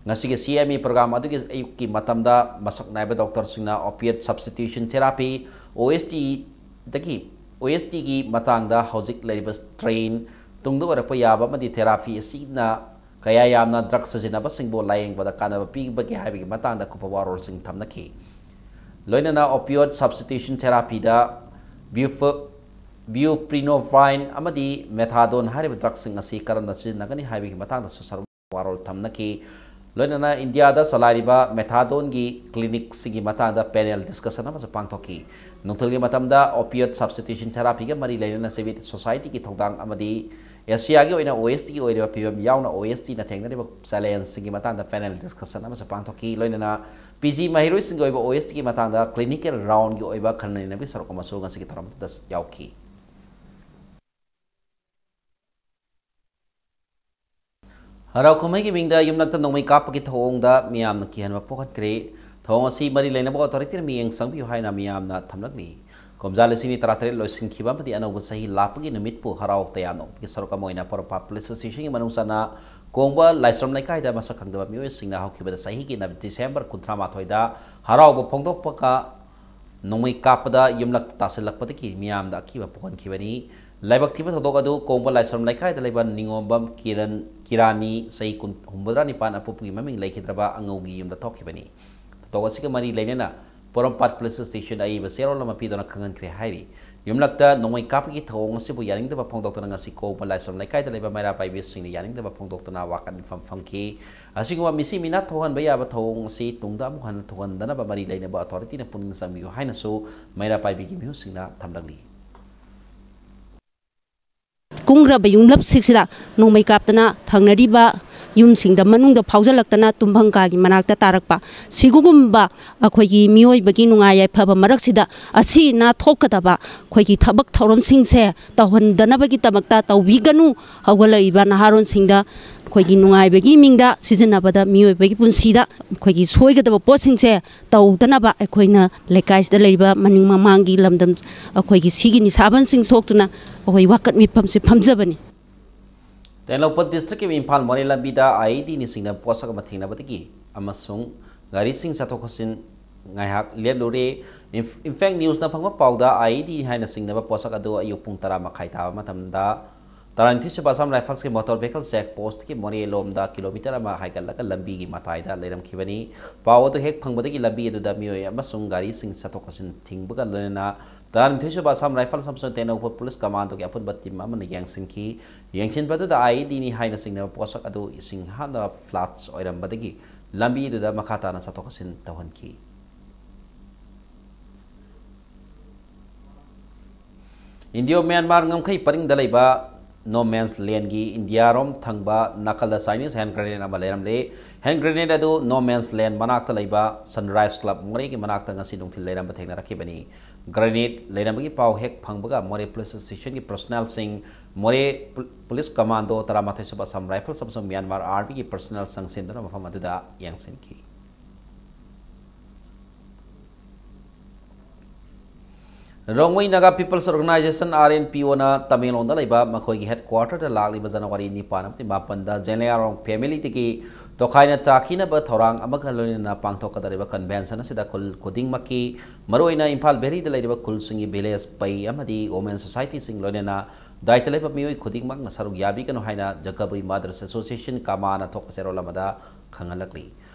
ꯉꯁꯤꯒꯤ C M E program ꯑꯗꯨꯒꯤ ꯑꯌꯨꯛꯀꯤ ꯃꯇꯝꯗ ꯃꯁꯛ ꯅꯥꯏꯕ doctor ꯁꯤꯡꯅ opioid substitution therapy, O S T ꯗꯒꯤ, O S T ꯒꯤ ꯃꯇꯥꯡꯗ ꯍꯧꯖꯤꯛ ꯂꯩꯔꯤꯕ strain, ꯇꯨꯡꯗ ꯑꯣꯏꯔꯛꯄ ꯌꯥꯕ ꯑꯃꯗꯤ therapy ꯑꯁꯤꯅ ꯀꯌꯥ ꯌꯥꯝꯅ drug ꯁꯤꯖꯤꯟꯅꯕꯁꯤꯡꯕꯨ ꯂꯥꯌꯦꯡꯕꯗ ꯀꯥꯟꯅꯕ ꯄꯤꯕꯒꯦ ꯍꯥꯏꯕꯒꯤ ꯃꯇꯥꯡꯗ ꯑꯀꯨꯞꯄ ꯋꯥꯔꯣꯜꯁꯤꯡ ꯊꯝꯅꯈꯤ꯫ ꯂꯣꯏꯅꯅ opioid substitution therapy ꯗ buf-, buprenorphine ꯑꯃꯗꯤ methadone ꯍꯥꯏꯔꯤꯕ drug ꯁꯤꯡ ꯑꯁꯤ ꯀꯔꯝꯅ ꯁꯤꯖꯤꯟꯅꯒꯅꯤ ꯍꯥꯏꯕꯒꯤ ꯃꯇꯥꯡꯗꯁꯨ ꯁꯔꯨꯛ ꯋꯥꯔꯣꯜ ꯊꯝꯅꯈꯤ꯫ ꯂꯣꯏꯅꯅ ꯏꯟꯗꯤꯌꯥꯗ ꯆꯂꯥꯏꯔꯤꯕ ꯃꯦꯊꯥꯗꯣꯟꯒꯤ ꯀ꯭ꯂꯤꯅꯤꯛꯁꯤꯡꯒꯤ ꯃꯇꯥꯡꯗ ꯄꯦꯅꯦꯜ ꯗꯤꯁꯀꯁꯟ ꯑꯃꯁꯨ ꯄꯥꯡꯊꯣꯛꯈꯤ꯫ ꯅꯨꯡꯊꯤꯜꯒꯤ ꯃꯇꯝꯗ ꯑꯣꯄꯤꯌꯣꯠ ꯁꯕꯁꯇꯤꯇ꯭ꯌꯨꯁꯟ ꯊꯦꯔꯥꯄꯤꯒ ꯃꯔꯤ ꯂꯩꯅꯅ ꯁꯤꯚꯤꯜ ꯁꯣꯁꯥꯏꯇꯤꯒꯤ ꯊꯧꯗꯥꯡ ꯑꯃꯗꯤ ꯑꯦꯁꯤꯌꯥꯒꯤ ꯑꯣꯏꯅ ꯑꯣ ꯑꯦꯁ ꯇꯤꯒꯤ ꯑꯣꯏꯔꯤꯕ ꯐꯤꯕꯝ ꯌꯥꯎꯅ ꯑꯣ ꯑꯦꯁ ꯇꯤꯅ ꯊꯦꯡꯅꯔꯤꯕ ꯆꯦꯂꯦꯟꯖꯁꯤꯡꯒꯤ ꯃꯇꯥꯡꯗ ꯄꯦꯅꯦꯜ ꯗꯤꯁꯀꯁꯟ ꯑꯃꯁꯨ ꯄꯥꯡꯊꯣꯛꯈꯤ꯫ ꯂꯣꯏꯅꯅ ꯄꯤ ꯖꯤ ꯃꯍꯩꯔꯣꯏꯁꯤꯡꯒꯤ ꯑꯣꯏꯕ ꯑꯣ ꯑꯦꯁ ꯇꯤꯒꯤ ꯃꯇꯥꯡꯗ ꯀ꯭ꯂꯤꯅꯤꯀꯦꯜ ꯔꯥꯎꯟꯒꯤ ꯑꯣꯏꯕ ꯈꯟꯅ ꯅꯩꯅꯕꯒꯤ ꯁꯔꯨꯛ ꯑꯃꯁꯨ ꯉꯁꯤꯒꯤ ꯊꯧꯔꯝ ꯑꯗꯨꯗ ꯌꯥꯎꯈꯤ꯫ ꯍꯔꯥꯎ ꯀꯨꯝꯍꯩꯒꯤ ꯃꯤꯡꯗ ꯌꯨꯝꯂꯛꯇ ꯅꯣꯡꯃꯩ ꯀꯥꯞꯄꯒꯤ ꯊꯧꯑꯣꯡꯗ ꯃꯤꯌꯥꯝꯅ ꯀꯤꯍꯟꯕ ꯄꯣꯛꯍꯟꯈ꯭ꯔꯦ꯫ ꯊꯧꯑꯣꯡ ꯑꯁꯤ ꯃꯔꯤ ꯂꯩꯅꯕ ꯑꯣꯊꯣꯔꯤꯇꯤꯅ ꯃꯤꯠꯌꯦꯡ ꯆꯪꯕꯤꯌꯨ ꯍꯥꯏꯅ ꯃꯤꯌꯥꯝꯅ ꯊꯝꯂꯛꯂꯤ꯫ ꯀꯨꯝꯖꯥ ꯂꯤꯁꯤꯡ ꯑꯅꯤ ꯇꯔꯥꯇꯔꯦꯠ ꯂꯣꯏꯁꯤꯟꯈꯤꯕ ꯑꯃꯗꯤ ꯑꯅꯧꯕ ꯆꯍꯤ ꯂꯥꯛꯄꯒꯤ ꯅꯨꯃꯤꯠꯄꯨ ꯍꯔꯥꯎ ꯇꯌꯥꯝꯅ ꯑꯣꯛꯄꯒꯤ ꯁꯔꯨꯛ ꯑꯃ ꯑꯣꯏꯅ ꯄꯣꯔꯣꯝꯄꯥꯠ ꯄꯨꯂꯤꯁ ꯁ꯭ꯇꯦꯁꯟꯒꯤ ꯃꯅꯨꯡ ꯆꯟꯅ ꯀꯣꯡꯕ ꯂꯥꯏꯁ꯭ꯔꯝ ꯂꯩꯀꯥꯏꯗ ꯃꯁꯛ ꯈꯪꯗꯕ ꯃꯤꯑꯣꯏꯁꯤꯡꯅ ꯍꯧꯈꯤꯕꯗ ꯆꯍꯤꯒꯤ ꯅꯕ-, ꯗꯤꯁꯦꯝꯕꯔ ꯀꯨꯟꯊ꯭ꯔꯥ ꯃꯥꯊꯣꯏꯗ ꯍꯔꯥꯎꯕ ꯐꯣꯡꯗꯣꯛꯄꯒ ꯅꯣꯡꯃꯩ ꯀꯥꯞꯄꯗ ꯌꯨꯝꯂꯛꯇ ꯇꯥꯁꯤꯜꯂꯛꯄꯗꯒꯤ ꯃꯤꯌꯥꯝꯗ ꯑꯀꯤꯕ ꯄꯣꯛꯍꯟꯈꯤꯕꯅꯤ꯫ ꯂꯥꯏꯕꯛ ꯊꯤꯕ ꯊꯧꯗꯣꯛ ꯑꯗꯨ ꯀꯣꯡꯕ ꯂꯥꯏꯁ꯭ꯔꯝ ꯂꯩꯀꯥꯏꯗ ꯂꯩꯕ ꯅꯤꯉꯣꯝꯕꯝ ꯀꯤꯔꯟ, ꯀꯤꯔꯥꯅꯤ, ꯆꯍꯤ ꯀꯨꯟ, ꯍꯨꯝꯐꯨꯇꯔꯥ ꯅꯤꯄꯥꯟ, ꯑꯄꯣꯛꯄꯒꯤ ꯃꯃꯤꯡ ꯂꯩꯈꯤꯗ꯭ꯔꯕ ꯑꯉꯧꯒꯤ ꯌꯨꯝꯗ ꯊꯣꯛꯈꯤꯕꯅꯤ꯫ ꯊꯧꯗꯣꯛ ꯑꯁꯤꯒ ꯃꯔꯤ ꯂꯩꯅꯅ ꯄꯣꯔꯣꯝꯄꯥꯠ ꯄꯨꯂꯤꯁ ꯁ꯭ꯇꯦꯁꯟꯗ ꯑꯏꯕ ꯆꯦꯔꯣꯜ ꯑꯃ ꯄꯤꯗꯨꯅ ꯈꯪꯍꯟꯈ꯭ꯔꯦ ꯍꯥꯏꯔꯤ꯫ ꯌꯨꯝꯂꯛꯇ ꯅꯣꯡꯃꯩ ꯀꯥꯞꯄꯒꯤ ꯊꯧꯑꯣꯡ ꯑꯁꯤꯕꯨ ꯌꯥꯅꯤꯡꯗꯕ ꯐꯣꯡꯗꯣꯛꯇꯨꯅ ꯉꯁꯤ ꯀꯣꯡꯕ ꯂꯥꯏꯁ꯭ꯔꯝ ꯂꯩꯀꯥꯏꯗ ꯂꯩꯕ ꯃꯩꯔꯥ ꯄꯥꯏꯕꯤꯁꯤꯡꯅ ꯌꯥꯅꯤꯡꯗꯕ ꯐꯣꯡꯗꯣꯛꯇꯨꯅ ꯋꯥꯀꯠ ꯃꯤꯐꯝ ꯐꯝꯈꯤ꯫ ꯑꯁꯤꯒꯨꯝꯕ ꯃꯤꯁꯤ ꯃꯤꯅꯥ ꯊꯣꯛꯍꯟꯕ ꯌꯥꯕ ꯊꯧꯑꯣꯡ ꯑꯁꯤ ꯇꯨꯡꯗ ꯑꯃꯨꯛ ꯍꯟꯅ ꯊꯣꯛꯍꯟꯗꯅꯕ ꯃꯔꯤ ꯂꯩꯅꯕ ꯑꯣꯊꯣꯔꯤꯇꯤꯅ ꯄꯨꯛꯅꯤꯡ ꯆꯪꯕꯤꯌꯨ ꯍꯥꯏꯅꯁꯨ ꯃꯩꯔꯥ ꯄꯥꯏꯕꯤꯒꯤ ꯃꯤꯍꯨꯠꯁꯤꯡꯅ ꯊꯝꯂꯛꯂꯤ꯫ ꯀꯨꯝꯈ꯭ꯔꯕ ꯌꯨꯝꯂꯛꯁꯤꯡꯁꯤꯗ ꯅꯣꯡꯃꯩ ꯀꯥꯞꯇꯅ ꯊꯪꯅꯔꯤꯕ ꯌꯨꯝꯁꯤꯡꯗ ꯃꯅꯨꯡꯗ ꯐꯥꯎꯖꯜꯂꯛꯇꯅ ꯇꯨꯝꯐꯝ ꯀꯥꯒꯤ ꯃꯅꯥꯛꯇ ꯇꯥꯔꯛꯄ, ꯁꯤꯒꯨꯝꯕ ꯑꯩꯈꯣꯏꯒꯤ ꯃꯤꯑꯣꯏꯕꯒꯤ ꯅꯨꯡꯉꯥꯏ ꯌꯥꯏꯐꯕ ꯃꯔꯛꯁꯤꯗ ꯑꯁꯤ ꯅꯥ ꯊꯣꯛꯀꯗꯕ ꯑꯩꯈꯣꯏꯒꯤ ꯊꯕꯛ ꯊꯧꯔꯝꯁꯤꯡꯁꯦ ꯇꯧꯍꯟꯗꯅꯕꯒꯤꯗꯃꯛꯇ ꯇꯧꯕꯤꯒꯅꯨ꯫ ꯍꯧꯒꯠꯂꯛꯏꯕ ꯅꯍꯥꯔꯣꯟꯁꯤꯡꯗ ꯑꯩꯈꯣꯏꯒꯤ ꯅꯨꯡꯉꯥꯏꯕꯒꯤ ꯃꯤꯡꯗ ꯁꯤꯖꯤꯟꯅꯕꯗ ꯃꯤꯑꯣꯏꯕꯒꯤ ꯄꯨꯟꯁꯤꯗ ꯑꯩꯈꯣꯏꯒꯤ ꯁꯣꯏꯒꯗꯕ ꯄꯣꯠꯁꯤꯡꯁꯦ ꯇꯧꯗꯅꯕ ꯑꯩꯈꯣꯏꯅ ꯂꯩꯀꯥꯏꯁꯤꯗ ꯂꯩꯔꯤꯕ ꯃꯅꯤꯡ ꯃꯃꯥꯡꯒꯤ ꯂꯝꯗꯝ ꯑꯩꯈꯣꯏꯒꯤ ꯁꯤꯒꯤ ꯅꯤꯁꯥꯕꯟꯁꯤꯡ ꯊꯣꯛꯇꯨꯅ ꯑꯩꯈꯣꯏ ꯋꯥꯀꯠ ꯃꯤꯐꯝꯁꯦ ꯐꯝꯖꯕꯅꯤ꯫ ꯇꯦꯡꯅꯧꯄꯜ ꯗꯤꯁꯇ꯭ꯔꯤꯛꯀꯤ ꯏꯝꯐꯥꯜ ꯃꯣꯔꯦ ꯂꯝꯕꯤꯗ ꯑꯥꯏ ꯏ ꯗꯤꯅꯆꯤꯡꯕ ꯄꯣꯠꯁꯛ ꯑꯃ ꯊꯦꯡꯅꯕꯗꯒꯤ ꯑꯃꯁꯨꯡ ꯒꯥꯔꯤꯁꯤꯡ ꯆꯠꯊꯣꯛ ꯆꯠꯁꯤꯟ ꯉꯥꯏꯍꯥꯛ ꯂꯦꯞꯂꯨꯔꯦ꯫ ꯏꯝꯐ-, ꯏꯝꯐꯦꯛ ꯅ꯭ꯌꯨꯁꯅ ꯐꯪꯕ ꯄꯥꯎꯗ, ꯑꯥꯏ ꯏ ꯗꯤ ꯍꯥꯏꯅ ꯆꯤꯡꯅꯕ ꯄꯣꯠꯁꯛ ꯑꯗꯨ ꯑꯌꯨꯛ ꯄꯨꯡ ꯇꯔꯥ ꯃꯈꯥꯏ ꯇꯥꯕ ꯃꯇꯝꯗ ꯇꯔꯥꯅꯤꯊꯣꯏ ꯁꯨꯕ ꯑꯁꯥꯝ ꯔꯥꯏꯐꯜꯁꯀꯤ ꯃꯣꯇꯣꯔ ꯚꯦꯍꯤꯀꯜ ꯆꯦꯛ ꯄꯣꯁꯠꯀꯤ ꯃꯣꯔꯦ ꯂꯣꯝꯗ ꯀꯤꯂꯣꯃꯤꯇꯔ ꯑꯃ ꯍꯥꯏꯒꯠꯂꯒ ꯂꯝꯕꯤꯒꯤ ꯃꯇꯥꯏꯗ ꯂꯩꯔꯝꯈꯤꯕꯅꯤ꯫ ꯄꯥꯎ ꯑꯗꯨ ꯍꯦꯛ ꯐꯪꯕꯗꯒꯤ ꯂꯝꯕꯤ ꯑꯗꯨꯗ ꯃꯤꯑꯣꯏ ꯑꯃꯁꯨꯡ ꯒꯥꯔꯤꯁꯤꯡ ꯆꯠꯊꯣꯛ ꯆꯠꯁꯤꯟ ꯊꯤꯡꯕꯒ ꯂꯣꯏꯅꯅ ꯇꯔꯥꯅꯤꯊꯣꯏꯁꯨꯕ ꯑꯁꯥꯝ ꯔꯥꯏꯐꯜꯁ ꯑꯃꯁꯨꯡ ꯇꯦꯡꯅꯧꯄꯜ ꯄꯨꯂꯤꯁ ꯀꯃꯥꯟꯗꯣꯒꯤ ꯑꯄꯨꯟꯕ ꯇꯤꯝ ꯑꯃꯅ ꯌꯦꯡꯁꯤꯟꯈꯤ꯫ ꯌꯦꯡꯁꯤꯟꯕꯗꯨꯗ ꯑꯥꯏꯏꯗꯤꯅꯤ ꯍꯥꯏꯅ ꯆꯤꯡꯅꯕ ꯄꯣꯠꯁꯛ ꯑꯗꯨ ꯏꯁꯤꯡ ꯍꯥꯠꯅꯕ ꯐ꯭ꯂꯥꯁ ꯑꯣꯏꯔꯝꯕꯗꯒꯤ ꯂꯝꯕꯤꯗꯨꯗ ꯃꯈꯥ ꯇꯥꯅ ꯆꯠꯊꯣꯛ ꯆꯠꯁꯤꯟ ꯇꯧꯍꯟꯈꯤ꯫ ꯏꯟꯗꯤꯌꯣ ꯃ꯭ꯌꯥꯟꯃꯥꯔ ꯉꯝꯈꯩ ꯄꯔꯤꯡꯗ ꯂꯩꯕ ꯅꯣ ꯃꯦꯟꯁ ꯂꯦꯟꯒꯤ ꯏꯟꯗꯤꯌꯥꯔꯣꯝ ꯊꯪꯕ ꯅꯥꯀꯜꯗ ꯆꯥꯏꯅꯤꯁ ꯍꯦꯟ ꯒ꯭ꯔꯦꯅꯦꯗ ꯑꯃ ꯂꯩꯔꯝꯂꯦ꯫ ꯍꯦꯟ ꯒ꯭ꯔꯦꯅꯦꯗ ꯑꯗꯨ ꯅꯣ ꯃꯦꯟꯁ ꯂꯦꯟ ꯃꯅꯥꯛꯇ ꯂꯩꯕ ꯁꯟꯔꯥꯏꯁ ꯀ꯭ꯂꯕ ꯃꯣꯔꯦꯒꯤ ꯃꯅꯥꯛꯇ ꯉꯁꯤ ꯅꯨꯡꯊꯤꯜ ꯂꯩꯔꯝꯕ ꯊꯦꯡꯅꯔꯛꯈꯤꯕꯅꯤ꯫ ꯒ꯭ꯔꯦꯅꯦꯗ ꯂꯩꯔꯝꯕꯒꯤ ꯄꯥꯎ ꯍꯦꯛ ꯐꯪꯕꯒ ꯃꯣꯔꯦ ꯄꯨꯂꯤꯁ ꯁ꯭ꯇꯦꯁꯟꯒꯤ ꯄꯔꯁꯣꯅꯦꯜꯁꯤꯡ, ꯃꯣꯔꯦ ꯄꯨ-, ꯄꯨꯂꯤꯁ ꯀꯃꯥꯟꯗꯣ ꯇꯔꯥꯃꯥꯊꯣꯏꯁꯨꯕ ꯑꯁꯥꯝ ꯔꯥꯏꯐꯜꯁ ꯑꯃꯁꯨꯡ ꯃ꯭ꯌꯥꯟꯃꯥꯔ ꯑꯥꯔꯃꯤꯒꯤ ꯄꯔꯁꯣꯅꯦꯜ ꯆꯪꯁꯤꯟꯗꯨꯅ ꯃꯐꯝ ꯑꯗꯨꯗ ꯌꯦꯡꯁꯤꯟꯈꯤ꯫ Rongmei Naga people's organisation, R N P O ꯇꯃꯦꯡꯂꯣꯡꯗ ꯂꯩꯕ ꯃꯈꯣꯏꯒꯤ ꯍꯦꯗꯀ꯭ꯋꯥꯇꯔꯗ ꯂꯥꯛꯂꯤꯕ ꯖꯅꯋꯥꯔꯤ ꯅꯤꯄꯥꯟ ꯑꯃꯗꯤ ꯃꯥꯄꯟꯗ ꯖꯦꯂꯤꯌꯥꯡꯔꯣꯡ ꯐꯦꯃꯤꯂꯤꯗꯒꯤ ꯇꯣꯈꯥꯏꯅ ꯇꯥꯈꯤꯅꯕ ꯊꯧꯔꯥꯡ ꯑꯃꯒ ꯂꯣꯏꯅꯅ ꯄꯥꯡꯊꯣꯛꯀꯗꯧꯔꯤꯕ ꯀꯟꯚꯦꯟꯁꯟ ꯑꯁꯤꯗ ꯈꯨꯜ ꯈꯨꯗꯤꯡꯃꯛꯀꯤ, ꯃꯔꯨꯑꯣꯏꯅ ꯏꯝꯐꯥꯜ ꯚꯦꯂꯤꯗ ꯂꯩꯔꯤꯕ ꯈꯨꯜꯁꯤꯡꯒꯤ ꯚꯤꯂꯦꯖ ꯄꯩ ꯑꯃꯗꯤ ꯋꯨꯃꯦꯟ ꯁꯣꯁꯥꯏꯇꯤꯁꯤꯡ ꯂꯣꯏꯅꯅ ꯗꯥꯏꯇ ꯂꯩꯕ ꯃꯤꯑꯣꯏ ꯈꯨꯗꯤꯡꯃꯛꯅ ꯁꯔꯨꯛ ꯌꯥꯕꯤꯒꯅꯨ ꯍꯥꯏꯅ ꯖꯒꯕꯨꯏ ꯃꯥꯗꯔꯁ ꯑꯦꯁꯣꯁꯤꯌꯦꯁꯟ ꯀꯃꯥꯟꯅ ꯊꯣꯛꯄ ꯆꯦꯔꯣꯜ ꯑꯃꯗ ꯈꯪꯍꯜꯂꯛꯂꯤ꯫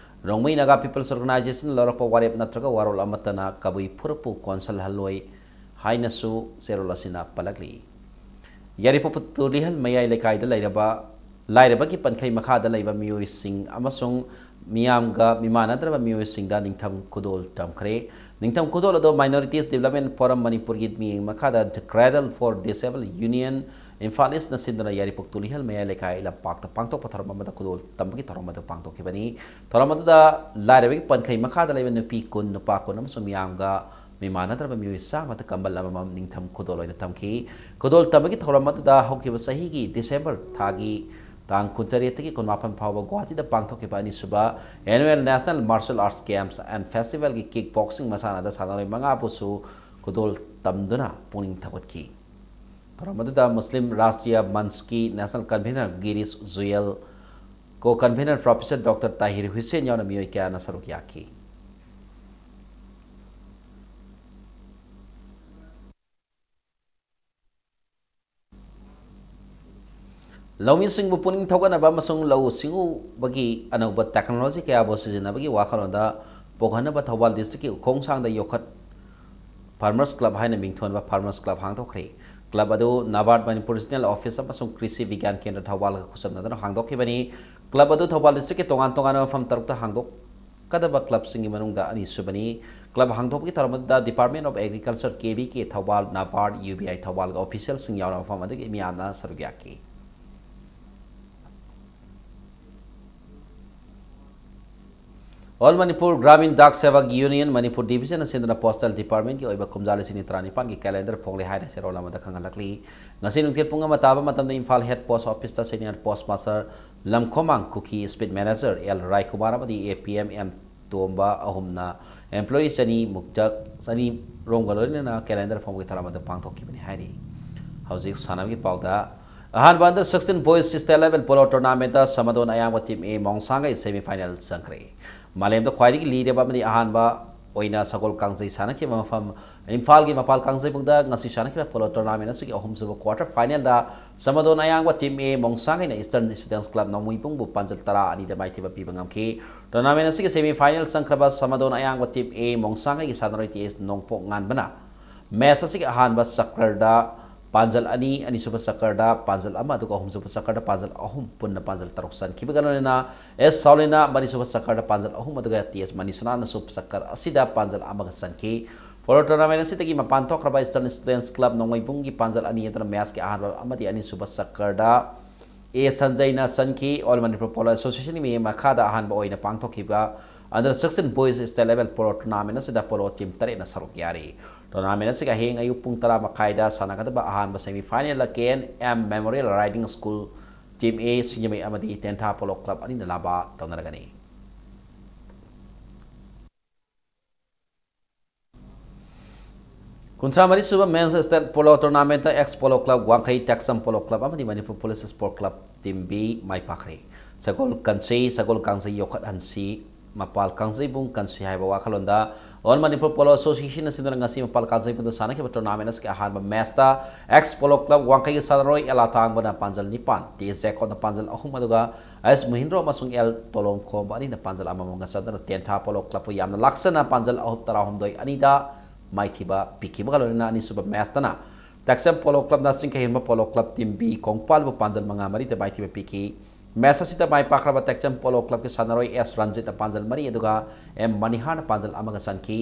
ꯔꯣꯡꯃꯩ ꯅꯥꯒꯥ ꯄꯤꯄꯜꯁ ꯑꯣꯔꯒꯅꯥꯏꯖꯦꯁꯟꯅ ꯂꯧꯔꯛꯄ ꯋꯥꯔꯦꯞ ꯅꯠꯇ꯭ꯔꯒ ꯋꯥꯔꯣꯜ ꯑꯃꯠꯇꯅ ꯀꯕꯨꯏ ꯐꯨꯔꯨꯞꯄꯨ ꯀꯣꯟꯁꯤꯜꯍꯜꯂꯣꯏ ꯍꯥꯏꯅꯁꯨ ꯆꯦꯔꯣꯜ ꯑꯁꯤꯅ ꯄꯜꯂꯛꯂꯤ꯫ ꯌꯥꯏꯔꯤꯄꯣꯛꯄ ꯇꯨꯂꯤꯍꯜ ꯃꯌꯥꯏ ꯂꯩꯀꯥꯏꯗ ꯂꯩꯔꯕ ꯂꯥꯏꯔꯕꯒꯤ ꯄꯟꯈꯩ ꯃꯈꯥꯗ ꯂꯩꯕ ꯃꯤꯑꯣꯏꯁꯤꯡ ꯑꯃꯁꯨꯡ ꯃꯤꯌꯥꯝꯒ ꯃꯤꯃꯥꯟꯅꯗ꯭ꯔꯕ ꯃꯤꯑꯣꯏꯁꯤꯡꯗ ꯅꯤꯡꯊꯝ ꯈꯨꯗꯣꯜ ꯇꯝꯈ꯭ꯔꯦ꯫ ꯅꯤꯡꯊꯝ ꯈꯨꯗꯣꯜ ꯑꯗꯨ Minorities Development Forum ꯃꯅꯤꯄꯨꯔꯒꯤ ꯃꯤꯠꯌꯦꯡ ꯃꯈꯥꯗ The Cradle for Disabled Union Imphal ꯏꯁꯅ ꯁꯤꯟꯗꯨꯅ ꯌꯥꯏꯔꯤꯄꯣꯛ ꯇꯨꯂꯤꯍꯜ ꯃꯌꯥꯏ ꯂꯩꯀꯥꯏ ꯂꯝꯄꯥꯛꯇ ꯄꯥꯡꯊꯣꯛꯄ ꯊꯧꯔꯝ ꯑꯃꯗ ꯈꯨꯗꯣꯜ ꯇꯝꯕꯒꯤ ꯊꯧꯔꯝ ꯑꯗꯨ ꯄꯥꯡꯊꯣꯛꯈꯤꯕꯅꯤ꯫ ꯊꯧꯔꯝ ꯑꯗꯨꯗ ꯂꯥꯏꯔꯕꯒꯤ ꯄꯟꯈꯩ ꯃꯈꯥꯗ ꯂꯩꯕ ꯅꯨꯄꯤ ꯀꯨꯟ, ꯅꯨꯄꯥ ꯀꯨꯟ ꯑꯃꯁꯨꯡ ꯃꯤꯌꯥꯝꯒ ꯃꯤꯃꯥꯟꯅꯗ꯭ꯔꯕ ꯃꯤꯑꯣꯏ ꯆꯥꯝꯃꯗ ꯀꯝꯕꯜ ꯑꯃꯃꯝ ꯅꯤꯡꯊꯝ ꯈꯨꯗꯣꯜ ꯑꯣꯏꯅ ꯇꯝꯈꯤ꯫ ꯈꯨꯗꯣꯜ ꯇꯝꯕꯒꯤ ꯊꯧꯔꯝ ꯑꯗꯨꯗ ꯍꯧꯈꯤꯕ ꯆꯍꯤꯒꯤ ꯗꯤꯁꯦꯝꯕꯔ ꯊꯥꯒꯤ ꯇꯥꯡ ꯀꯨꯟꯇꯔꯦꯠꯇꯒꯤ ꯀꯨꯟꯃꯥꯄꯟ ꯐꯥꯎꯕ ꯒꯨꯋꯥꯍꯥꯇꯤꯗ ꯄꯥꯡꯊꯣꯛꯈꯤꯕ ꯑꯅꯤꯁꯨꯕ Annual National Martial Arts Games and Festivalꯒꯤ ꯀꯤꯛ ꯕꯣꯛꯁꯤꯡ ꯃꯁꯥꯟꯅꯗ ꯁꯥꯟꯅꯔꯣꯏ ꯃꯉꯥꯕꯨꯁꯨ ꯈꯨꯗꯣꯜ ꯇꯝꯗꯨꯅ ꯄꯨꯛꯅꯤꯡ ꯊꯧꯒꯠꯈꯤ꯫ ꯊꯧꯔꯝ ꯑꯗꯨꯗ ꯃꯨꯁꯂꯤꯝ ꯔꯥꯁꯇ꯭ꯔꯤꯌꯥ ꯃꯟꯆꯀꯤ national convener Girish Juyal, co convener professor doctor Tahir Hussain ꯌꯥꯎꯅ ꯃꯤꯑꯣꯏ ꯀꯌꯥꯅ ꯁꯔꯨꯛ ꯌꯥꯈꯤ꯫ ꯂꯧꯃꯤꯁꯤꯡꯕꯨ ꯄꯨꯛꯅꯤꯡ ꯊꯧꯒꯠꯅꯕ ꯑꯃꯁꯨꯡ ꯂꯧꯎ ꯁꯤꯡꯎꯕꯒꯤ ꯑꯅꯧꯕ ꯇꯦꯛꯅꯣꯂꯣꯖꯤ ꯀꯌꯥꯕꯨ ꯁꯤꯖꯤꯟꯅꯕꯒꯤ ꯋꯥꯈꯜꯂꯣꯟꯗ ꯄꯣꯛꯍꯟꯅꯕ ꯊꯧꯕꯥꯜ ꯗꯤꯁꯇ꯭ꯔꯤꯛꯀꯤ ꯎꯈꯣꯡ ꯁꯥꯡꯗ ꯌꯣꯛꯈꯠ-, ꯐꯥꯔꯃꯔꯁ ꯀ꯭ꯂꯕ ꯍꯥꯏꯅ ꯃꯤꯡꯊꯣꯟꯕ ꯐꯥꯔꯃꯔꯁ ꯀ꯭ꯂꯕ ꯍꯥꯡꯗꯣꯛꯈ꯭ꯔꯦ꯫ ꯀ꯭ꯂꯕ ꯑꯗꯨ ꯅꯥꯕꯥꯔꯗ ꯃꯅꯤꯄꯨꯔ ꯔꯤꯖꯅꯦꯜ ꯑꯣꯐꯤꯁ ꯑꯃꯁꯨꯡ ꯀ꯭ꯔꯤꯁꯤ ꯕꯤꯒ꯭ꯌꯥꯟ ꯀꯦꯟꯗ꯭ꯔ ꯊꯧꯕꯥꯜꯒ ꯈꯨꯠꯁꯝꯅꯗꯨꯅ ꯍꯥꯡꯗꯣꯛꯈꯤꯕꯅꯤ꯫ ꯀ꯭ꯂꯕ ꯑꯗꯨ ꯊꯧꯕꯥꯜ ꯗꯤꯁꯇ꯭ꯔꯤꯛꯀꯤ ꯇꯣꯉꯥꯟ ꯇꯣꯉꯥꯟꯕ ꯃꯐꯝ ꯇꯔꯨꯛꯇ ꯍꯥꯡꯗꯣꯛꯀꯗꯕ ꯀ꯭ꯂꯕꯁꯤꯡꯒꯤ ꯃꯅꯨꯡꯗ ꯑꯅꯤꯁꯨꯕꯅꯤ꯫ ꯀ꯭ꯂꯕ ꯍꯥꯡꯗꯣꯛꯄꯒꯤ ꯊꯧꯔꯝ ꯑꯗꯨꯗ Department of Agriculture, K V K Thoubal, ꯅꯥꯕꯥꯔꯗ, U B I ꯊꯧꯕꯥꯜꯒ ꯑꯣꯐꯤꯁꯤꯌꯦꯜꯁꯤꯡ ꯌꯥꯎꯅ ꯃꯐꯝ ꯑꯗꯨꯒꯤ ꯃꯤꯌꯥꯝꯅ ꯁꯔꯨꯛ ꯌꯥꯈꯤ꯫ ꯑꯣꯜ ꯃꯅꯤꯄꯨꯔ ꯒ꯭ꯔꯥꯃꯤꯟ ꯗꯥꯛ ꯁꯦꯕꯛ ꯌꯨꯅꯤꯌꯟ ꯃꯅꯤꯄꯨꯔ ꯗꯤꯕꯤꯖꯟꯅ ꯁꯤꯟꯗꯨꯅ ꯄꯣꯁꯇꯦꯜ ꯗꯤꯄꯥꯔꯠꯃꯦꯟꯒꯤ ꯑꯣꯏꯕ ꯀꯨꯝꯖꯥ ꯂꯤꯁꯤꯡ ꯑꯅꯤ ꯇꯔꯥꯅꯤꯄꯥꯟꯒꯤ ꯀꯦꯂꯦꯟꯗꯔ ꯐꯣꯡꯂꯦ ꯍꯥꯏꯅ ꯆꯦꯔꯣꯜ ꯑꯃꯗ ꯈꯪꯍꯜꯂꯛꯂꯤ꯫ ꯉꯁꯤ ꯅꯨꯡꯊꯤꯜ ꯄꯨꯡ ꯑꯃ ꯇꯥꯕ ꯃꯇꯝꯗ ꯏꯝꯐꯥꯜ ꯍꯦꯗ ꯄꯣꯁ ꯑꯣꯐꯤꯁꯇ ꯁꯦꯅꯤꯌꯔ ꯄꯣꯁ ꯃꯥꯁꯇꯔ ꯂꯝꯈꯣꯃꯥꯡ ꯀꯨꯀꯤ, ꯁ꯭ꯄꯤꯠ ꯃꯦꯅꯦꯖꯔ ꯑꯦꯜ ꯔꯥꯏꯀꯨꯃꯥꯔ ꯑꯃꯗꯤ A P M M ꯇꯣꯝꯕ ꯑꯍꯨꯝꯅ ꯑꯦꯝꯄ꯭ꯂꯣꯌꯤ ꯆꯅꯤ ꯃꯨꯛꯇ ꯆꯅꯤ ꯔꯣꯝꯒ ꯂꯣꯏꯅꯅ ꯀꯦꯂꯦꯟꯗꯔ ꯐꯣꯡꯕꯒꯤ ꯊꯧꯔꯝ ꯑꯗꯨ ꯄꯥꯡꯊꯣꯛꯈꯤꯕꯅꯤ ꯍꯥꯏꯔꯤ꯫ ꯍꯧꯖꯤꯛ ꯁꯥꯟꯅꯕꯒꯤ ꯄꯥꯎꯗ ꯑꯍꯥꯟꯕ under sixteen boys state level polo tournamentꯇ ꯁꯃꯗꯣꯟ ꯑꯌꯥꯡꯕ team A ꯃꯣꯡꯁꯥꯡꯒꯩ semi final ꯆꯪꯈ꯭ꯔꯦ꯫ ꯃꯥꯂꯦꯝꯗ ꯈ꯭ꯋꯥꯏꯗꯒꯤ ꯂꯤꯔꯕ ꯑꯃꯗꯤ ꯑꯍꯥꯟꯕ ꯑꯣꯏꯅ ꯁꯒꯣꯜ ꯀꯥꯡꯖꯩ ꯁꯥꯟꯅꯈꯤꯕ ꯃꯐꯝ ꯏꯝꯐꯥꯜꯒꯤ ꯃꯄꯥꯜ ꯀꯥꯡꯖꯩꯕꯨꯡꯗ ꯉꯁꯤ ꯁꯥꯟꯅꯈꯤꯕ polo tournament ꯑꯁꯤꯒꯤ ꯑꯍꯨꯝꯁꯨꯕ quarter finalꯗ ꯁꯃꯗꯣꯟ ꯑꯌꯥꯡꯕ team A ꯃꯣꯡꯁꯥꯡꯒꯩꯅ Eastern Students Club ꯅꯣꯡꯃꯩꯕꯨꯡꯕꯨ ꯄꯥꯟꯖꯜ ꯇꯔꯥ ꯑꯅꯤꯗ ꯃꯥꯏꯊꯤꯕ ꯄꯤꯕ ꯉꯝꯈꯤ꯫ Tournament ꯑꯁꯤꯒꯤ semi final ꯆꯪꯈ꯭ꯔꯕ ꯁꯃꯗꯣꯟ ꯑꯌꯥꯡꯕ team A ꯃꯣꯡꯁꯥꯡꯒꯩꯒꯤ ꯁꯥꯟꯅꯔꯣꯏ T S ꯅꯣꯡꯄꯣꯛ ꯉꯥꯟꯕꯅ match ꯑꯁꯤꯒꯤ ꯑꯍꯥꯟꯕ ꯆꯀ꯭ꯔꯗ ꯄꯥꯟꯖꯜ ꯑꯅꯤ, ꯑꯅꯤꯁꯨꯕ ꯆꯀ꯭ꯔꯗ ꯄꯥꯟꯖꯜ ꯑꯃ, ꯑꯗꯨꯒ ꯑꯍꯨꯝꯁꯨꯕ ꯆꯀ꯭ꯔꯗ ꯄꯥꯟꯖꯜ ꯑꯍꯨꯝ, ꯄꯨꯟꯅ ꯄꯥꯟꯖꯜ ꯇꯔꯨꯛ ꯆꯟꯈꯤꯕꯒ ꯂꯣꯏꯅꯅ S ꯁꯥꯎꯂꯤꯅ ꯃꯔꯤꯁꯨꯕ ꯆꯀ꯭ꯔꯗ ꯄꯥꯟꯖꯜ ꯑꯍꯨꯝ, ꯑꯗꯨꯒ T S ꯃꯅꯤꯁꯅꯥꯅꯁꯨ ꯆꯀ꯭ꯔ ꯑꯁꯤꯗ ꯄꯥꯟꯖꯜ ꯑꯃꯒ ꯆꯟꯈꯤ꯫ Polo tournament ꯑꯁꯤꯗꯒꯤ ꯃꯄꯥꯟ ꯊꯣꯛꯈ꯭ꯔꯕ Eastern Students Club ꯅꯣꯡꯃꯩꯕꯨꯡꯒꯤ ꯄꯥꯟꯖꯜ ꯑꯅꯤ ꯑꯗꯨꯅ matchꯀꯤ ꯑꯍꯥꯟꯕ ꯑꯃꯗꯤ ꯑꯅꯤꯁꯨꯕ ꯆꯀ꯭ꯔꯗ A ꯁꯟꯖꯩꯅ ꯆꯟꯈꯤ꯫ All Manipur Polo Associationꯒꯤ ꯃꯤꯠꯌꯦꯡ ꯃꯈꯥꯗ ꯑꯍꯥꯟꯕ ꯑꯣꯏꯅ ꯄꯥꯡꯊꯣꯛꯈꯤꯕ under sixteen boys state level polo tournament ꯑꯁꯤꯗ polo team ꯇꯔꯦꯠꯅ ꯁꯔꯨꯛ ꯌꯥꯔꯤ꯫ Tournament ꯑꯁꯤꯒꯤ ꯍꯌꯦꯡ ꯑꯌꯨꯛ ꯄꯨꯡ ꯇꯔꯥ ꯃꯈꯥꯏꯗ ꯁꯥꯟꯅꯒꯗꯕ ꯑꯍꯥꯟꯕ semi finalꯗ K N M Memorial Riding School team A ꯁꯤꯡꯖꯃꯩ ꯑꯃꯗꯤ ꯇꯦꯟꯊꯥ Polo Club ꯑꯅꯤꯅ ꯂꯥꯕꯥ ꯇꯧꯅꯔꯒꯅꯤ꯫ ꯀꯨꯟꯊ꯭ꯔꯥ ꯃꯔꯤ ꯁꯨꯕ Men's State Polo Tournamentꯇ Ex Polo Club ꯋꯥꯡꯈꯩ, ꯇꯦꯛꯁꯝ Polo Club ꯑꯃꯗꯤ Manipur Police Sport Club team B ꯃꯥꯏ ꯄꯥꯛꯈ꯭ꯔꯦ꯫ ꯁꯒꯣꯜ ꯀꯟꯁꯤ, ꯁꯒꯣꯜ ꯀꯥꯡꯖꯩ ꯌꯣꯛꯈꯠꯍꯟꯁꯤ, ꯃꯄꯥꯜ ꯀꯥꯡꯖꯩꯕꯨꯡ ꯀꯟꯁꯤ ꯍꯥꯏꯕ ꯋꯥꯈꯜꯂꯣꯟꯗ All Manipur Polo Associationꯅ ꯁꯤꯟꯗꯨꯅ ꯉꯁꯤ ꯃꯄꯥꯜ ꯀꯥꯡꯖꯩꯕꯨꯡꯗ ꯁꯥꯟꯅꯈꯤꯕ tournamentꯁꯤꯒꯤ ꯑꯍꯥꯟꯕ matchꯇ Ex Polo Club ꯋꯥꯡꯈꯩꯒꯤ ꯁꯥꯟꯅꯔꯣꯏ ꯑꯦꯂꯥ ꯊꯥꯡꯕꯅ ꯄꯥꯟꯖꯜ ꯅꯤꯄꯥꯟ, T S ꯖꯦꯀꯣꯕꯅ ꯄꯥꯟꯖꯜ ꯑꯍꯨꯝ, ꯑꯗꯨꯒ S ꯃꯨꯍꯤꯟꯗ꯭ꯔꯣ ꯑꯃꯁꯨꯡ L ꯇꯣꯂꯣꯝꯈꯣꯝꯕ ꯑꯅꯤꯅ ꯄꯥꯟꯖꯜ ꯑꯃꯃꯝꯒ ꯆꯟꯗꯨꯅ ꯇꯦꯟꯊꯥ Polo Clubꯄꯨ ꯌꯥꯝꯅ ꯂꯥꯛꯆꯅ ꯄꯥꯟꯖꯜ ꯑꯍꯨꯝ, ꯇꯔꯥꯍꯨꯝꯗꯣꯏ ꯑꯅꯤꯗ ꯃꯥꯏꯊꯤꯕ ꯄꯤꯈꯤꯕꯒ ꯂꯣꯏꯅꯅ ꯑꯅꯤꯁꯨꯕ ꯃꯦꯁꯇꯅ ꯇꯦꯛꯆꯝ ꯄꯣꯂꯣ ꯀ꯭ꯂꯕꯅ ꯆꯤꯡꯈꯩꯍꯦꯟꯕ ꯄꯣꯂꯣ ꯀ꯭ꯂꯕ ꯇꯤꯝ ꯕꯤ ꯀꯣꯡꯄꯥꯜꯕꯨ ꯄꯥꯟꯖꯜ ꯃꯉꯥ ꯃꯔꯤꯗ ꯃꯥꯏꯊꯤꯕ ꯄꯤꯈꯤ꯫ ꯃꯦꯁ ꯑꯁꯤꯗ ꯃꯥꯏ ꯄꯥꯛꯈ꯭ꯔꯕ ꯇꯦꯛꯆꯝ ꯄꯣꯂꯣ ꯀ꯭ꯂꯕꯀꯤ ꯁꯥꯟꯅꯔꯣꯏ ꯑꯦꯁ ꯔꯟꯖꯤꯠꯅ ꯄꯥꯟꯖꯜ ꯃꯔꯤ ꯑꯗꯨꯒ ꯑꯦꯝ ꯃꯅꯤꯍꯥꯔꯅ ꯄꯥꯟꯖꯜ ꯑꯃꯒ ꯆꯟꯈꯤ꯫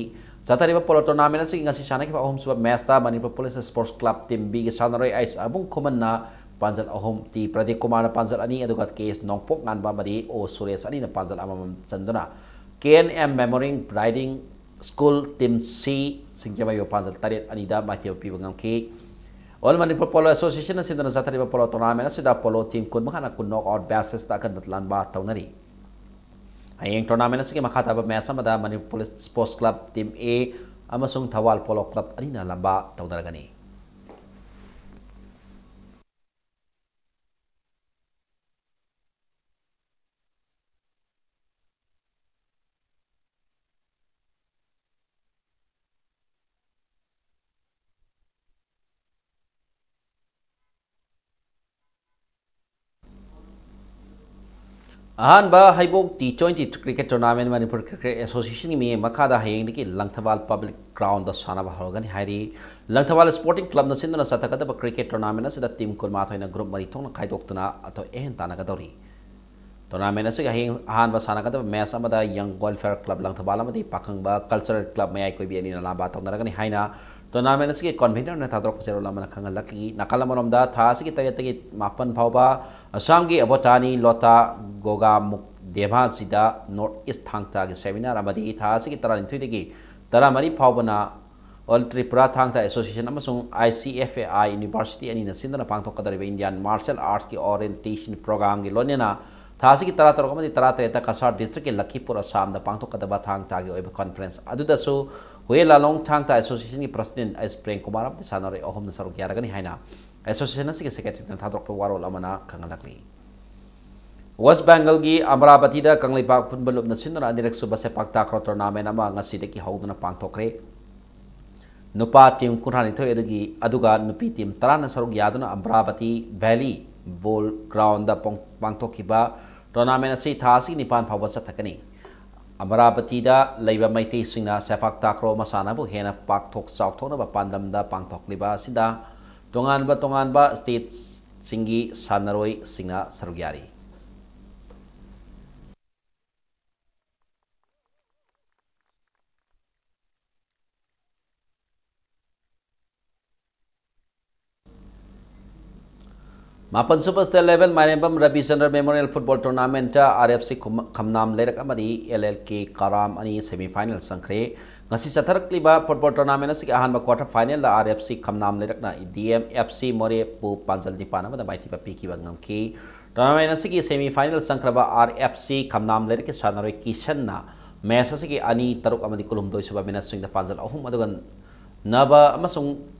ꯆꯠꯊꯔꯤꯕ ꯄꯣꯂꯣ ꯇꯣꯔꯅꯥꯃꯦꯟ ꯑꯁꯤꯒꯤ ꯉꯁꯤ ꯁꯥꯟꯅꯈꯤꯕ ꯑꯍꯨꯝꯁꯨꯕ ꯃꯦꯁꯇ Manipur police sports club team ꯕꯤꯒꯤ ꯁꯥꯟꯅꯔꯣꯏ ꯑꯩꯁ ꯑꯕꯨꯡ ꯈꯨꯃꯟꯅ ꯄꯥꯟꯖꯜ ꯑꯍꯨꯝ, ꯇꯤ ꯄ꯭ꯔꯗꯤꯞ ꯀꯨꯃꯥꯔꯅ ꯄꯥꯟꯖꯜ ꯑꯅꯤ, ꯑꯗꯨꯒ ꯀꯦ ꯑꯦꯁ ꯅꯣꯡꯄꯣꯛ ꯉꯥꯟꯕ ꯑꯃꯗꯤ ꯑꯣ ꯁꯨꯔꯦꯁ ꯑꯅꯤꯅ ꯄꯥꯟꯖꯜ ꯑꯃꯃꯝ ꯆꯟꯗꯨꯅ K N M memorial riding school team C ꯁꯤꯡꯖꯃꯩꯕꯨ ꯄꯥꯟꯖꯜ ꯇꯔꯦꯠ ꯑꯅꯤꯗ ꯃꯥꯏꯊꯤꯕ ꯄꯤꯕ ꯉꯝꯈꯤ꯫ ꯑꯣꯜ ꯃꯅꯤꯄꯨꯔ ꯄꯣꯂꯣ ꯑꯦꯁꯣꯁꯤꯌꯦꯁꯟꯅ ꯁꯤꯟꯗꯨꯅ ꯆꯠꯊꯔꯤꯕ ꯄꯣꯂꯣ ꯇꯣꯔꯅꯥꯃꯦꯟ ꯑꯁꯤꯗ ꯄꯣꯂꯣ ꯇꯤꯝ ꯀꯨꯟ ꯃꯈꯥꯅ ꯀꯨꯟ ꯅꯣꯛ ꯑꯥꯎꯠ ꯕꯦꯁꯤꯁꯇ ꯑꯀꯟꯕ ꯂꯥꯟꯕ ꯇꯧꯅꯔꯤ꯫ ꯍꯌꯦꯡ ꯇꯣꯔꯅꯥꯃꯦꯟ ꯑꯁꯤꯒꯤ ꯃꯈꯥ ꯇꯥꯕ ꯃꯦꯆ ꯑꯃꯗ Manipur police sports club team A ꯑꯃꯁꯨꯡ ꯊꯧꯕꯥꯜ ꯄꯣꯂꯣ ꯀ꯭ꯂꯕ ꯑꯅꯤꯅ ꯂꯥꯟꯕ ꯇꯧꯅꯔꯒꯅꯤ꯫ ꯑꯍꯥꯟꯕ Heibok T twenty cricket tournament Manipur cricket ꯑꯦꯁꯣꯁꯤꯌꯦꯁꯟꯒꯤ ꯃꯤꯠꯌꯦꯡ ꯃꯈꯥꯗ ꯍꯌꯦꯡꯗꯒꯤ ꯂꯪꯊꯕꯥꯜ ꯄꯕ꯭ꯂꯤꯛ ꯒ꯭ꯔꯥꯎꯟꯗ ꯁꯥꯟꯅꯕ ꯍꯧꯔꯒꯅꯤ ꯍꯥꯏꯔꯤ꯫ ꯂꯪꯊꯕꯥꯜ ꯁ꯭ꯄꯣꯔꯇꯤꯡ ꯀ꯭ꯂꯕꯅ ꯁꯤꯟꯗꯨꯅ ꯆꯠꯊꯒꯗꯕ ꯀ꯭ꯔꯤꯀꯦꯠ ꯇꯣꯔꯅꯥꯃꯦꯟ ꯑꯁꯤꯗ ꯇꯤꯝ ꯀꯨꯟꯃꯥꯊꯣꯏꯅ ꯒ꯭ꯔꯨꯞ ꯃꯔꯤ ꯊꯣꯛꯅ ꯈꯥꯏꯗꯣꯛꯇꯨꯅ ꯑꯊꯣꯏ ꯑꯍꯦꯟ ꯇꯥꯟꯅꯒꯗꯧꯔꯤ꯫ ꯇꯣꯔꯅꯥꯃꯦꯟ ꯑꯁꯤꯒꯤ ꯍꯌꯦꯡ ꯑꯍꯥꯟꯕ ꯁꯥꯟꯅꯒꯗꯕ ꯃꯦꯆ ꯑꯃꯗ ꯌꯪ ꯋꯦꯜꯐꯤꯌꯔ ꯀ꯭ꯂꯕ ꯂꯪꯊꯕꯥꯜ ꯑꯃꯗꯤ ꯄꯥꯈꯪꯕ ꯀꯜꯆꯔꯦꯜ ꯀ꯭ꯂꯕ ꯃꯌꯥꯏ ꯀꯣꯏꯕꯤ ꯑꯅꯤꯅ ꯂꯥꯟꯕ ꯇꯧꯅꯔꯒꯅꯤ ꯍꯥꯏꯅ ꯇꯣꯔꯅꯥꯃꯦꯟ ꯑꯁꯤꯒꯤ ꯀꯟꯚꯤꯅꯔꯅ ꯊꯥꯗꯣꯔꯛꯄ ꯆꯦꯔꯣꯜ ꯑꯃꯅ ꯈꯪꯍꯜꯂꯛꯈꯤ꯫ ꯅꯥꯀꯜ ꯑꯃꯔꯣꯝꯗ ꯊꯥ ꯑꯁꯤꯒꯤ ꯇꯔꯦꯠꯇꯒꯤ ꯃꯥꯄꯟ ꯐꯥꯎꯕ ꯑꯁꯥꯝꯒꯤ ꯑꯕꯣꯇꯥꯅꯤ ꯂꯣꯇꯥ ꯒꯣꯒꯥꯃꯨꯛ ꯗꯦꯃꯥꯖꯤꯗ ꯅꯣꯔꯠ ꯏꯁ ꯊꯥꯡ ꯇꯥꯒꯤ ꯁꯦꯃꯤꯅꯥꯔ ꯑꯃꯗꯤ ꯊꯥ ꯑꯁꯤꯒꯤ ꯇꯔꯥꯅꯤꯊꯣꯏꯗꯒꯤ ꯇꯔꯥꯃꯔꯤ ꯐꯥꯎꯕꯅ ꯑꯣꯜ ꯇ꯭ꯔꯤꯄꯨꯔꯥ ꯊꯥꯡ ꯇꯥ ꯑꯦꯁꯣꯁꯤꯌꯦꯁꯟ ꯑꯃꯁꯨꯡ I C F A I university ꯑꯅꯤꯅ ꯁꯤꯟꯗꯨꯅ ꯄꯥꯡꯊꯣꯛꯀꯗꯧꯔꯤꯕ ꯏꯟꯗꯤꯌꯥꯟ ꯃꯥꯔꯁꯦꯜ ꯑꯥꯔꯠꯁꯀꯤ ꯑꯣꯔꯤꯌꯦꯟꯇꯦꯁꯟ ꯄ꯭ꯔꯣꯒ꯭ꯔꯥꯝꯒꯤ ꯂꯣꯏꯅꯅ ꯊꯥ ꯑꯁꯤꯒꯤ ꯇꯔꯥꯇꯔꯨꯛ ꯑꯃꯗꯤ ꯇꯔꯥꯇꯔꯦꯠꯇ ꯀꯁꯥꯔ ꯗꯤꯁꯇ꯭ꯔꯤꯛꯀꯤ ꯂꯈꯤꯄꯨꯔ ꯑꯁꯥꯝꯗ ꯄꯥꯡꯊꯣꯛꯀꯗꯕ ꯊꯥꯡ ꯇꯥꯒꯤ ꯑꯣꯏꯕ ꯀꯟꯐꯔꯦꯟꯁ ꯑꯗꯨꯗꯁꯨ ꯍꯨꯌꯦ ꯂꯥꯂꯣꯡ ꯊꯥꯡ ꯇꯥ ꯑꯦꯁꯣꯁꯤꯌꯦꯁꯟꯒꯤ ꯄ꯭ꯔꯁꯤꯗꯦꯟꯠ ꯑꯩꯆ ꯄ꯭ꯔꯦꯝ ꯀꯨꯃꯥꯔ ꯑꯃꯗꯤ ꯁꯥꯟꯅꯔꯣꯏ ꯑꯍꯨꯝꯅ ꯁꯔꯨꯛ ꯌꯥꯔꯒꯅꯤ ꯍꯥꯏꯅ ꯑꯦꯁꯣꯁꯤꯌꯦꯁꯟ ꯑꯁꯤꯒꯤ ꯁꯦꯀ꯭ꯔꯦꯇꯔꯤꯅ ꯊꯥꯗꯣꯔꯛꯄ ꯋꯥꯔꯣꯜ ꯑꯃꯅ ꯈꯪꯍꯜꯂꯛꯂꯤ꯫ ꯋꯦꯁ꯭ꯠ ꯕꯦꯡꯒꯜꯒꯤ ꯑꯃꯔꯥꯕꯇꯤꯗ ꯀꯪꯂꯩꯄꯥꯛ ꯐꯨꯠꯕꯣꯜ ꯂꯨꯞꯅ ꯁꯤꯟꯗꯨꯅ ꯑꯅꯤꯔꯛ ꯁꯨꯕ ꯁꯦꯄꯥꯛ ꯇꯥꯀ꯭ꯔꯣ ꯇꯣꯔꯅꯥꯃꯦꯟ ꯑꯃ ꯉꯁꯤꯗꯒꯤ ꯍꯧꯗꯨꯅ ꯄꯥꯡꯊꯣꯛꯈ꯭ꯔꯦ꯫ ꯅꯨꯄꯥ ꯇꯤꯝ ꯀꯨꯟꯊ꯭ꯔꯥꯅꯤꯊꯣꯏ ꯑꯗꯨꯒꯤ, ꯑꯗꯨꯒ ꯅꯨꯄꯤ ꯇꯤꯝ ꯇꯔꯥꯅ ꯁꯔꯨꯛ ꯌꯥꯗꯨꯅ ꯑꯃꯔꯥꯕꯇꯤ ꯚꯦꯂꯤ ꯕꯣꯜ ꯒ꯭ꯔꯥꯎꯟꯗ ꯄꯣꯡ-, ꯄꯥꯡꯊꯣꯛꯈꯤꯕ ꯇꯣꯔꯅꯥꯃꯦꯟ ꯑꯁꯤ ꯊꯥ ꯑꯁꯤꯒꯤ ꯅꯤꯄꯥꯟ ꯐꯥꯎꯕ ꯆꯠꯊꯒꯅꯤ꯫ ꯑꯃꯔꯥꯕꯇꯤꯗ ꯂꯩꯕ ꯃꯩꯇꯩꯁꯤꯡꯅ ꯁꯦꯄꯥꯛ ꯇꯥꯀ꯭ꯔꯣ ꯃꯁꯥꯟꯅꯕꯨ ꯍꯦꯟꯅ ꯄꯥꯛꯊꯣꯛ ꯆꯥꯎꯊꯣꯛꯅꯕ ꯄꯥꯟꯗꯝꯗ ꯄꯥꯡꯊꯣꯛꯂꯤꯕ ꯑꯁꯤꯗ ꯇꯣꯉꯥꯟꯕ ꯇꯣꯉꯥꯟꯕ ꯁ꯭ꯇꯦꯠꯁꯤꯡꯒꯤ ꯁꯥꯟꯅꯔꯣꯏꯁꯤꯡꯅ ꯁꯔꯨꯛ ꯌꯥꯔꯤ꯫ ꯃꯥꯄꯟ ꯁꯨꯕ State Level ꯃꯥꯏꯔꯦꯝꯕꯝ ꯔꯕꯤꯆꯟꯗ꯭ꯔ Memorial Football Tournament, R F C ꯈꯨꯝ-, ꯈꯝꯅꯥꯝ ꯂꯩꯔꯛ ꯑꯃꯗꯤ L L K ꯀꯔꯥꯝ ꯑꯅꯤ semi final ꯆꯪꯈ꯭ꯔꯦ꯫ ꯉꯁꯤ ꯆꯠꯊꯔꯛꯂꯤꯕ football tournament ꯑꯁꯤꯒꯤ ꯑꯍꯥꯟꯕ quarter final ꯗ R F C ꯈꯝꯅꯥꯝ ꯂꯩꯔꯛꯅ D M F C ꯃꯣꯔꯦꯕꯨ ꯄꯥꯟꯖꯜ ꯅꯤꯄꯥꯟ ꯑꯃꯗ ꯃꯥꯏꯊꯤꯕ ꯄꯤꯈꯤꯕ ꯉꯝꯈꯤ꯫ Tournament ꯑꯁꯤꯒꯤ semi final ꯆꯪꯈ꯭ꯔꯕ R F C ꯈꯝꯅꯥꯝ ꯂꯩꯔꯛꯀꯤ ꯁꯥꯟꯅꯔꯣꯏ ꯀꯤꯁꯟꯅ match ꯑꯁꯤꯒꯤ ꯑꯅꯤ, ꯇꯔꯨꯛ ꯑꯃꯗꯤ ꯀꯨꯟꯍꯨꯝꯗꯣꯏ ꯁꯨꯕ minute ꯁꯤꯡꯗ ꯄꯥꯟꯖꯜ ꯑꯍꯨꯝ ꯑꯗꯨꯒ ꯅꯕ ꯑꯃꯁꯨꯡ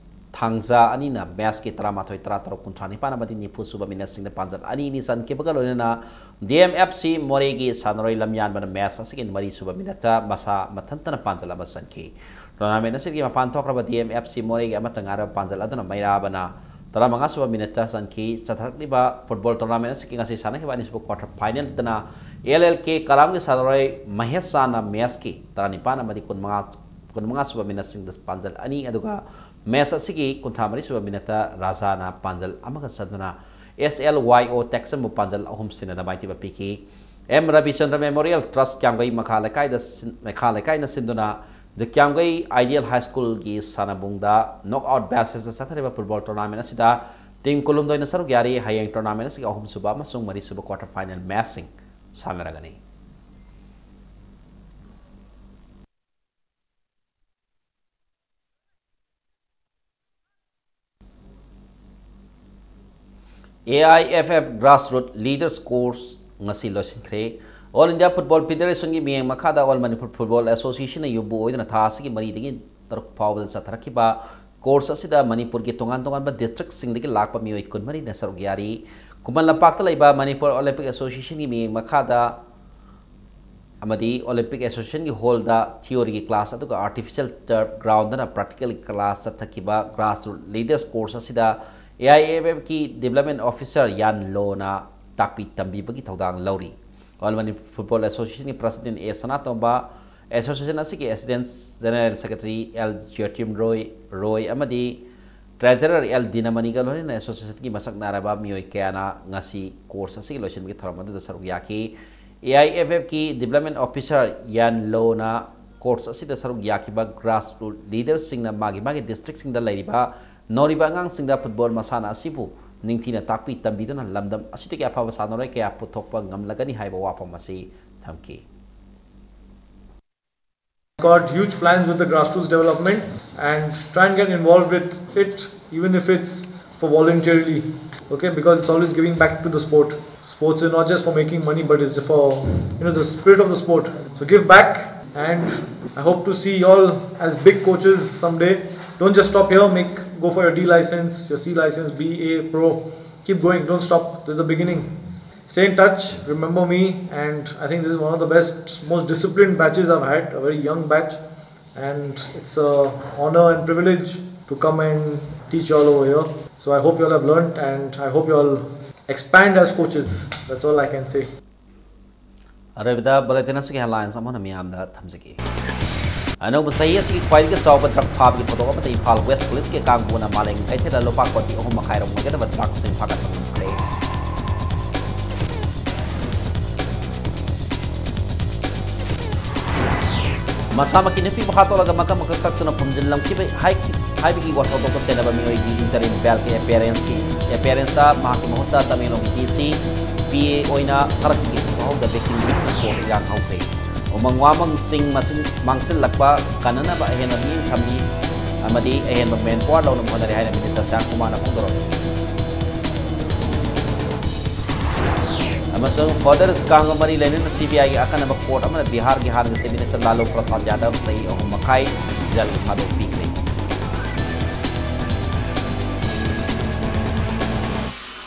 ꯊꯥꯡꯖ ꯑꯅꯤꯅ match ꯀꯤ ꯇꯔꯥꯃꯥꯊꯣꯏ, ꯇꯔꯥꯇꯔꯨꯛ, ꯀꯨꯟꯊ꯭ꯔꯥ ꯅꯤꯄꯥꯟ ꯑꯃꯗꯤ ꯅꯤꯐꯨ ꯁꯨꯕ minute ꯁꯤꯡꯗ ꯄꯥꯟꯖꯜ ꯑꯅꯤ ꯑꯅꯤ ꯆꯟꯈꯤꯕꯒ ꯂꯣꯏꯅꯅ D M F C ꯃꯣꯔꯦꯒꯤ ꯁꯥꯟꯅꯔꯣꯏ ꯂꯝꯌꯥꯟꯕꯅ match ꯑꯁꯤꯒꯤ ꯃꯔꯤ ꯁꯨꯕ minute ꯇ ꯃꯁꯥ ꯃꯊꯟꯇꯅ ꯄꯥꯟꯖꯜ ꯑꯃ ꯆꯟꯈꯤ꯫ Tournament ꯑꯁꯤꯒꯤ ꯃꯄꯥꯟ ꯊꯣꯛꯈ꯭ꯔꯕ D M F C ꯃꯣꯔꯦꯒꯤ ꯑꯃꯠꯇ ꯉꯥꯏꯔꯕ ꯄꯥꯟꯖꯜ ꯑꯗꯨꯅ ꯃꯩꯔꯥꯕꯅ ꯇꯔꯥꯃꯉꯥ ꯁꯨꯕ minute ꯇ ꯆꯟꯈꯤ꯫ ꯆꯠꯊꯔꯛꯂꯤꯕ football tournament ꯑꯁꯤꯒꯤ ꯉꯁꯤ ꯁꯥꯟꯅꯈꯤꯕ ꯑꯅꯤꯁꯨꯕ quarter final ꯗꯅ L L K ꯀꯔꯥꯝꯒꯤ ꯁꯥꯟꯅꯔꯣꯏ ꯃꯍꯦꯁ ꯁꯥꯅ match ꯀꯤ ꯇꯔꯥꯅꯤꯄꯥꯟ ꯑꯃꯗꯤ ꯀꯨꯟꯃꯉꯥ, ꯀꯨꯟꯃꯉꯥ ꯁꯨꯕ minute ꯁꯤꯡꯗ ꯄꯥꯟꯖꯜ ꯑꯅꯤ ꯑꯗꯨꯒ match ꯑꯁꯤꯒꯤ ꯀꯨꯟꯊ꯭ꯔꯥ ꯃꯔꯤ ꯁꯨꯕ minute ꯇ ꯔꯥꯖꯥꯅ ꯄꯥꯟꯖꯜ ꯑꯃꯒ ꯆꯟꯗꯨꯅ S L Y O ꯇꯦꯛꯆꯝꯕꯨ ꯄꯥꯟꯖꯜ ꯑꯍꯨꯝ ꯁꯤꯟꯅꯗ ꯃꯥꯏꯊꯤꯕ ꯄꯤꯈꯤ꯫ M ꯔꯕꯤꯆꯟꯗ꯭ꯔ Memorial Trust ꯀ꯭ꯌꯥꯝꯒꯩ ꯃꯈꯥ ꯂꯩꯀꯥꯏꯗ ꯁꯤꯟ-, ꯃꯈꯥ ꯂꯩꯀꯥꯏꯅ ꯁꯤꯟꯗꯨꯅ The ꯀ꯭ꯌꯥꯝꯒꯩ Ideal High School ꯒꯤ ꯁꯥꯟꯅꯕꯨꯡꯗ knockout basis ꯇ ꯆꯠꯊꯔꯤꯕ football tournament ꯑꯁꯤꯗ team ꯀꯨꯟꯍꯨꯝꯗꯣꯏꯅ ꯁꯔꯨꯛ ꯌꯥꯔꯤ꯫ ꯍꯌꯦꯡ tournament ꯑꯁꯤꯒꯤ ꯑꯍꯨꯝꯁꯨꯕ ꯑꯃꯁꯨꯡ ꯃꯔꯤꯁꯨꯕ quarter final match ꯁꯤꯡ ꯁꯥꯟꯅꯔꯒꯅꯤ꯫ A I F F Grassroot Leaders Course ꯉꯁꯤ ꯂꯣꯏꯁꯤꯟꯈ꯭ꯔꯦ꯫ All India Football Federation ꯒꯤ ꯃꯤꯠꯌꯦꯡ ꯃꯈꯥꯗ All Manipur Football Association ꯅ ꯌꯨꯝꯕꯨ ꯑꯣꯏꯗꯨꯅ ꯊꯥ ꯑꯁꯤꯒꯤ ꯃꯔꯤꯗꯒꯤ ꯇꯔꯨꯛ ꯐꯥꯎꯕꯗ ꯆꯠꯊꯔꯛꯈꯤꯕ course ꯑꯁꯤꯗ ꯃꯅꯤꯄꯨꯔꯒꯤ ꯇꯣꯉꯥꯟ ꯇꯣꯉꯥꯟꯕ district ꯁꯤꯡꯗꯒꯤ ꯂꯥꯛꯄ ꯃꯤꯑꯣꯏ ꯀꯨꯟꯃꯔꯤꯅ ꯁꯔꯨꯛ ꯌꯥꯔꯤ꯫ ꯈꯨꯃꯟ ꯂꯝꯄꯥꯛꯇ ꯂꯩꯕ Manipur Olympic Association ꯒꯤ ꯃꯤꯠꯌꯦꯡ ꯃꯈꯥꯗ ꯑꯃꯗꯤ Olympic Association ꯒꯤ hall ꯗ theory ꯒꯤ class ꯑꯗꯨꯒ artificial turf ground ꯗꯅ practical class ꯆꯠꯊꯈꯤꯕ Grassroot Leaders Course ꯑꯁꯤꯗ A I F F ꯀꯤ Development Officer ꯌꯥꯟ ꯂꯣꯅ ꯇꯥꯛꯄꯤ ꯇꯝꯕꯤꯕꯒꯤ ꯊꯧꯗꯥꯡ ꯂꯧꯔꯤ꯫ All Manipur Football Associationꯒꯤ President A Sanatomba, Association ꯑꯁꯤꯒꯤ Assistant General Secretary L Jyotim Roy, Roy ꯑꯃꯗꯤ Treasurer L Dinamaniꯒ ꯂꯣꯏꯅꯅ Associationꯒꯤ ꯃꯁꯛ ꯅꯥꯏꯔꯕ ꯃꯤꯑꯣꯏ ꯀꯌꯥꯅ ꯉꯁꯤ course ꯑꯁꯤꯒꯤ ꯂꯣꯏꯁꯤꯟꯕꯒꯤ ꯊꯧꯔꯝ ꯑꯗꯨꯗ ꯁꯔꯨꯛ ꯌꯥꯈꯤ꯫ A I F Fꯀꯤ Development Officer Yan Loꯅ course ꯑꯁꯤꯗ ꯁꯔꯨꯛ ꯌꯥꯈꯤꯕ grassroots leaderꯁꯤꯡꯅ ꯃꯥꯒꯤ ꯃꯥꯒꯤ districtꯁꯤꯡꯗ ꯂꯩꯔꯤꯕ ꯅꯧꯔꯤꯕ ꯑꯉꯥꯡꯁꯤꯡꯗ football ꯃꯁꯥꯟꯅ ꯑꯁꯤꯕꯨ ꯅꯤꯡꯊꯤꯅ ꯇꯥꯛꯄꯤ ꯇꯝꯕꯤꯗꯨꯅ ꯂꯝꯗꯝ ꯑꯁꯤꯗꯒꯤ ꯑꯐꯕ ꯁꯥꯟꯅꯔꯣꯏ ꯀꯌꯥ ꯄꯨꯊꯣꯛꯄ ꯉꯝꯂꯒꯅꯤ ꯍꯥꯏꯕ ꯋꯥꯐꯝ ꯑꯁꯤ ꯊꯝꯈꯤ꯫ Got huge plans with the grassroots development and try and get involved with it, even if it's for voluntarily, okay, because it's always giving back to the sport. Sports is not just for making money, but it's for, you know, the spirit of the sport. So give back, and I hope to see you all as big coaches someday. Don't just stop here. Make, go for your D license, your C license, B A, pro. Keep going. Don't stop. This is the beginning. Stay in touch. Remember me, and I think this is one of the best, most disciplined batches I've had. A very young batch, and it's a honor and privilege to come and teach you all over here. So I hope you all have learned, and I hope you all expand as coaches. That's all I can say. ꯑꯔꯣꯏꯕꯗ bulletin ꯑꯁꯤꯒꯤ headlines ꯑꯃꯨꯛ ꯍꯟꯅ ꯃꯤꯌꯥꯝꯗ ꯊꯝꯖꯒꯦ꯫ ꯑꯅꯧꯕ ꯆꯍꯤ ꯑꯁꯤꯒꯤ ꯈ꯭ꯋꯥꯏꯗꯒꯤ ꯆꯥꯎꯕ drug ꯐꯥꯕꯒꯤ ꯊꯧꯗꯣꯛ ꯑꯃꯗ ꯏꯝꯐꯥꯜ West Policeꯀꯤ ꯀꯥꯡꯕꯨꯅ ꯃꯥꯂꯦꯝꯒꯤ ꯀꯩꯊꯦꯜꯗ ꯂꯨꯄꯥ ꯀꯣꯇꯤ ꯑꯍꯨꯝ ꯃꯈꯥꯏ ꯔꯣꯝ ꯑꯣꯏꯒꯗꯕ drugꯁꯤꯡ ꯐꯥꯒꯠꯄ ꯉꯝꯈ꯭ꯔꯦ꯫ ꯃꯁꯥꯃꯛꯀꯤ ꯅꯨꯄꯤꯕꯨ ꯍꯥꯠꯇꯣꯛꯂꯒ ꯃꯀꯛ ꯃꯀꯛ ꯀꯛꯇꯨꯅ ꯐꯨꯝꯖꯤꯜꯂꯝꯈꯤꯕ ꯍꯥꯏꯈꯤ ꯍꯥꯏꯕꯒꯤ ꯋꯥꯊꯧꯗꯣꯛꯇ ꯆꯦꯟꯅꯕ ꯃꯤꯑꯣꯏꯒꯤ interim bailꯒꯤ appearanceꯀꯤ appearanceꯇ ꯃꯍꯥꯛꯀꯤ ꯃꯍꯨꯠꯇ ꯇꯃꯦꯡꯂꯣꯡꯒꯤ D C P A ꯑꯣꯏꯅ ꯊꯥꯔꯛꯈꯤ꯫ ꯐꯥꯎꯗ victimꯒꯤ court ꯌꯥꯡꯍꯧꯈ꯭ꯔꯦ꯫ ꯎꯃꯪ ꯋꯥꯃꯪꯁꯤꯡ ꯃꯁꯤꯡ ꯃꯥꯡꯁꯤꯜꯂꯛꯄ ꯀꯟꯅꯅꯕ ꯑꯍꯦꯟꯕ ꯃꯤꯠꯌꯦꯡ ꯊꯝꯃꯤ ꯑꯃꯗꯤ ꯑꯍꯦꯟꯕ manpower ꯂꯧꯅꯕ ꯍꯣꯠꯅꯔꯤ ꯍꯥꯏꯅ Minister ꯁ꯭ꯌꯥꯝ ꯀꯨꯃꯥꯔꯅ ꯐꯣꯡꯗꯣꯔꯛꯂꯤ꯫ ꯑꯃꯁꯨꯡ further scamꯒ ꯃꯔꯤ ꯂꯩꯅꯅ C B Iꯒꯤ ꯑꯈꯟꯅꯕ court ꯑꯃꯅ ꯕꯤꯍꯥꯔꯒꯤ ꯍꯥꯟꯅꯒꯤ Chief Minister ꯂꯥꯂꯨ ꯄ꯭ꯔꯁꯥꯗ ꯌꯥꯗꯕ ꯆꯍꯤ ꯑꯍꯨꯝ ꯃꯈꯥꯏ jailꯒꯤ ꯊꯥꯗꯣꯛꯄꯤꯈ꯭ꯔꯦ꯫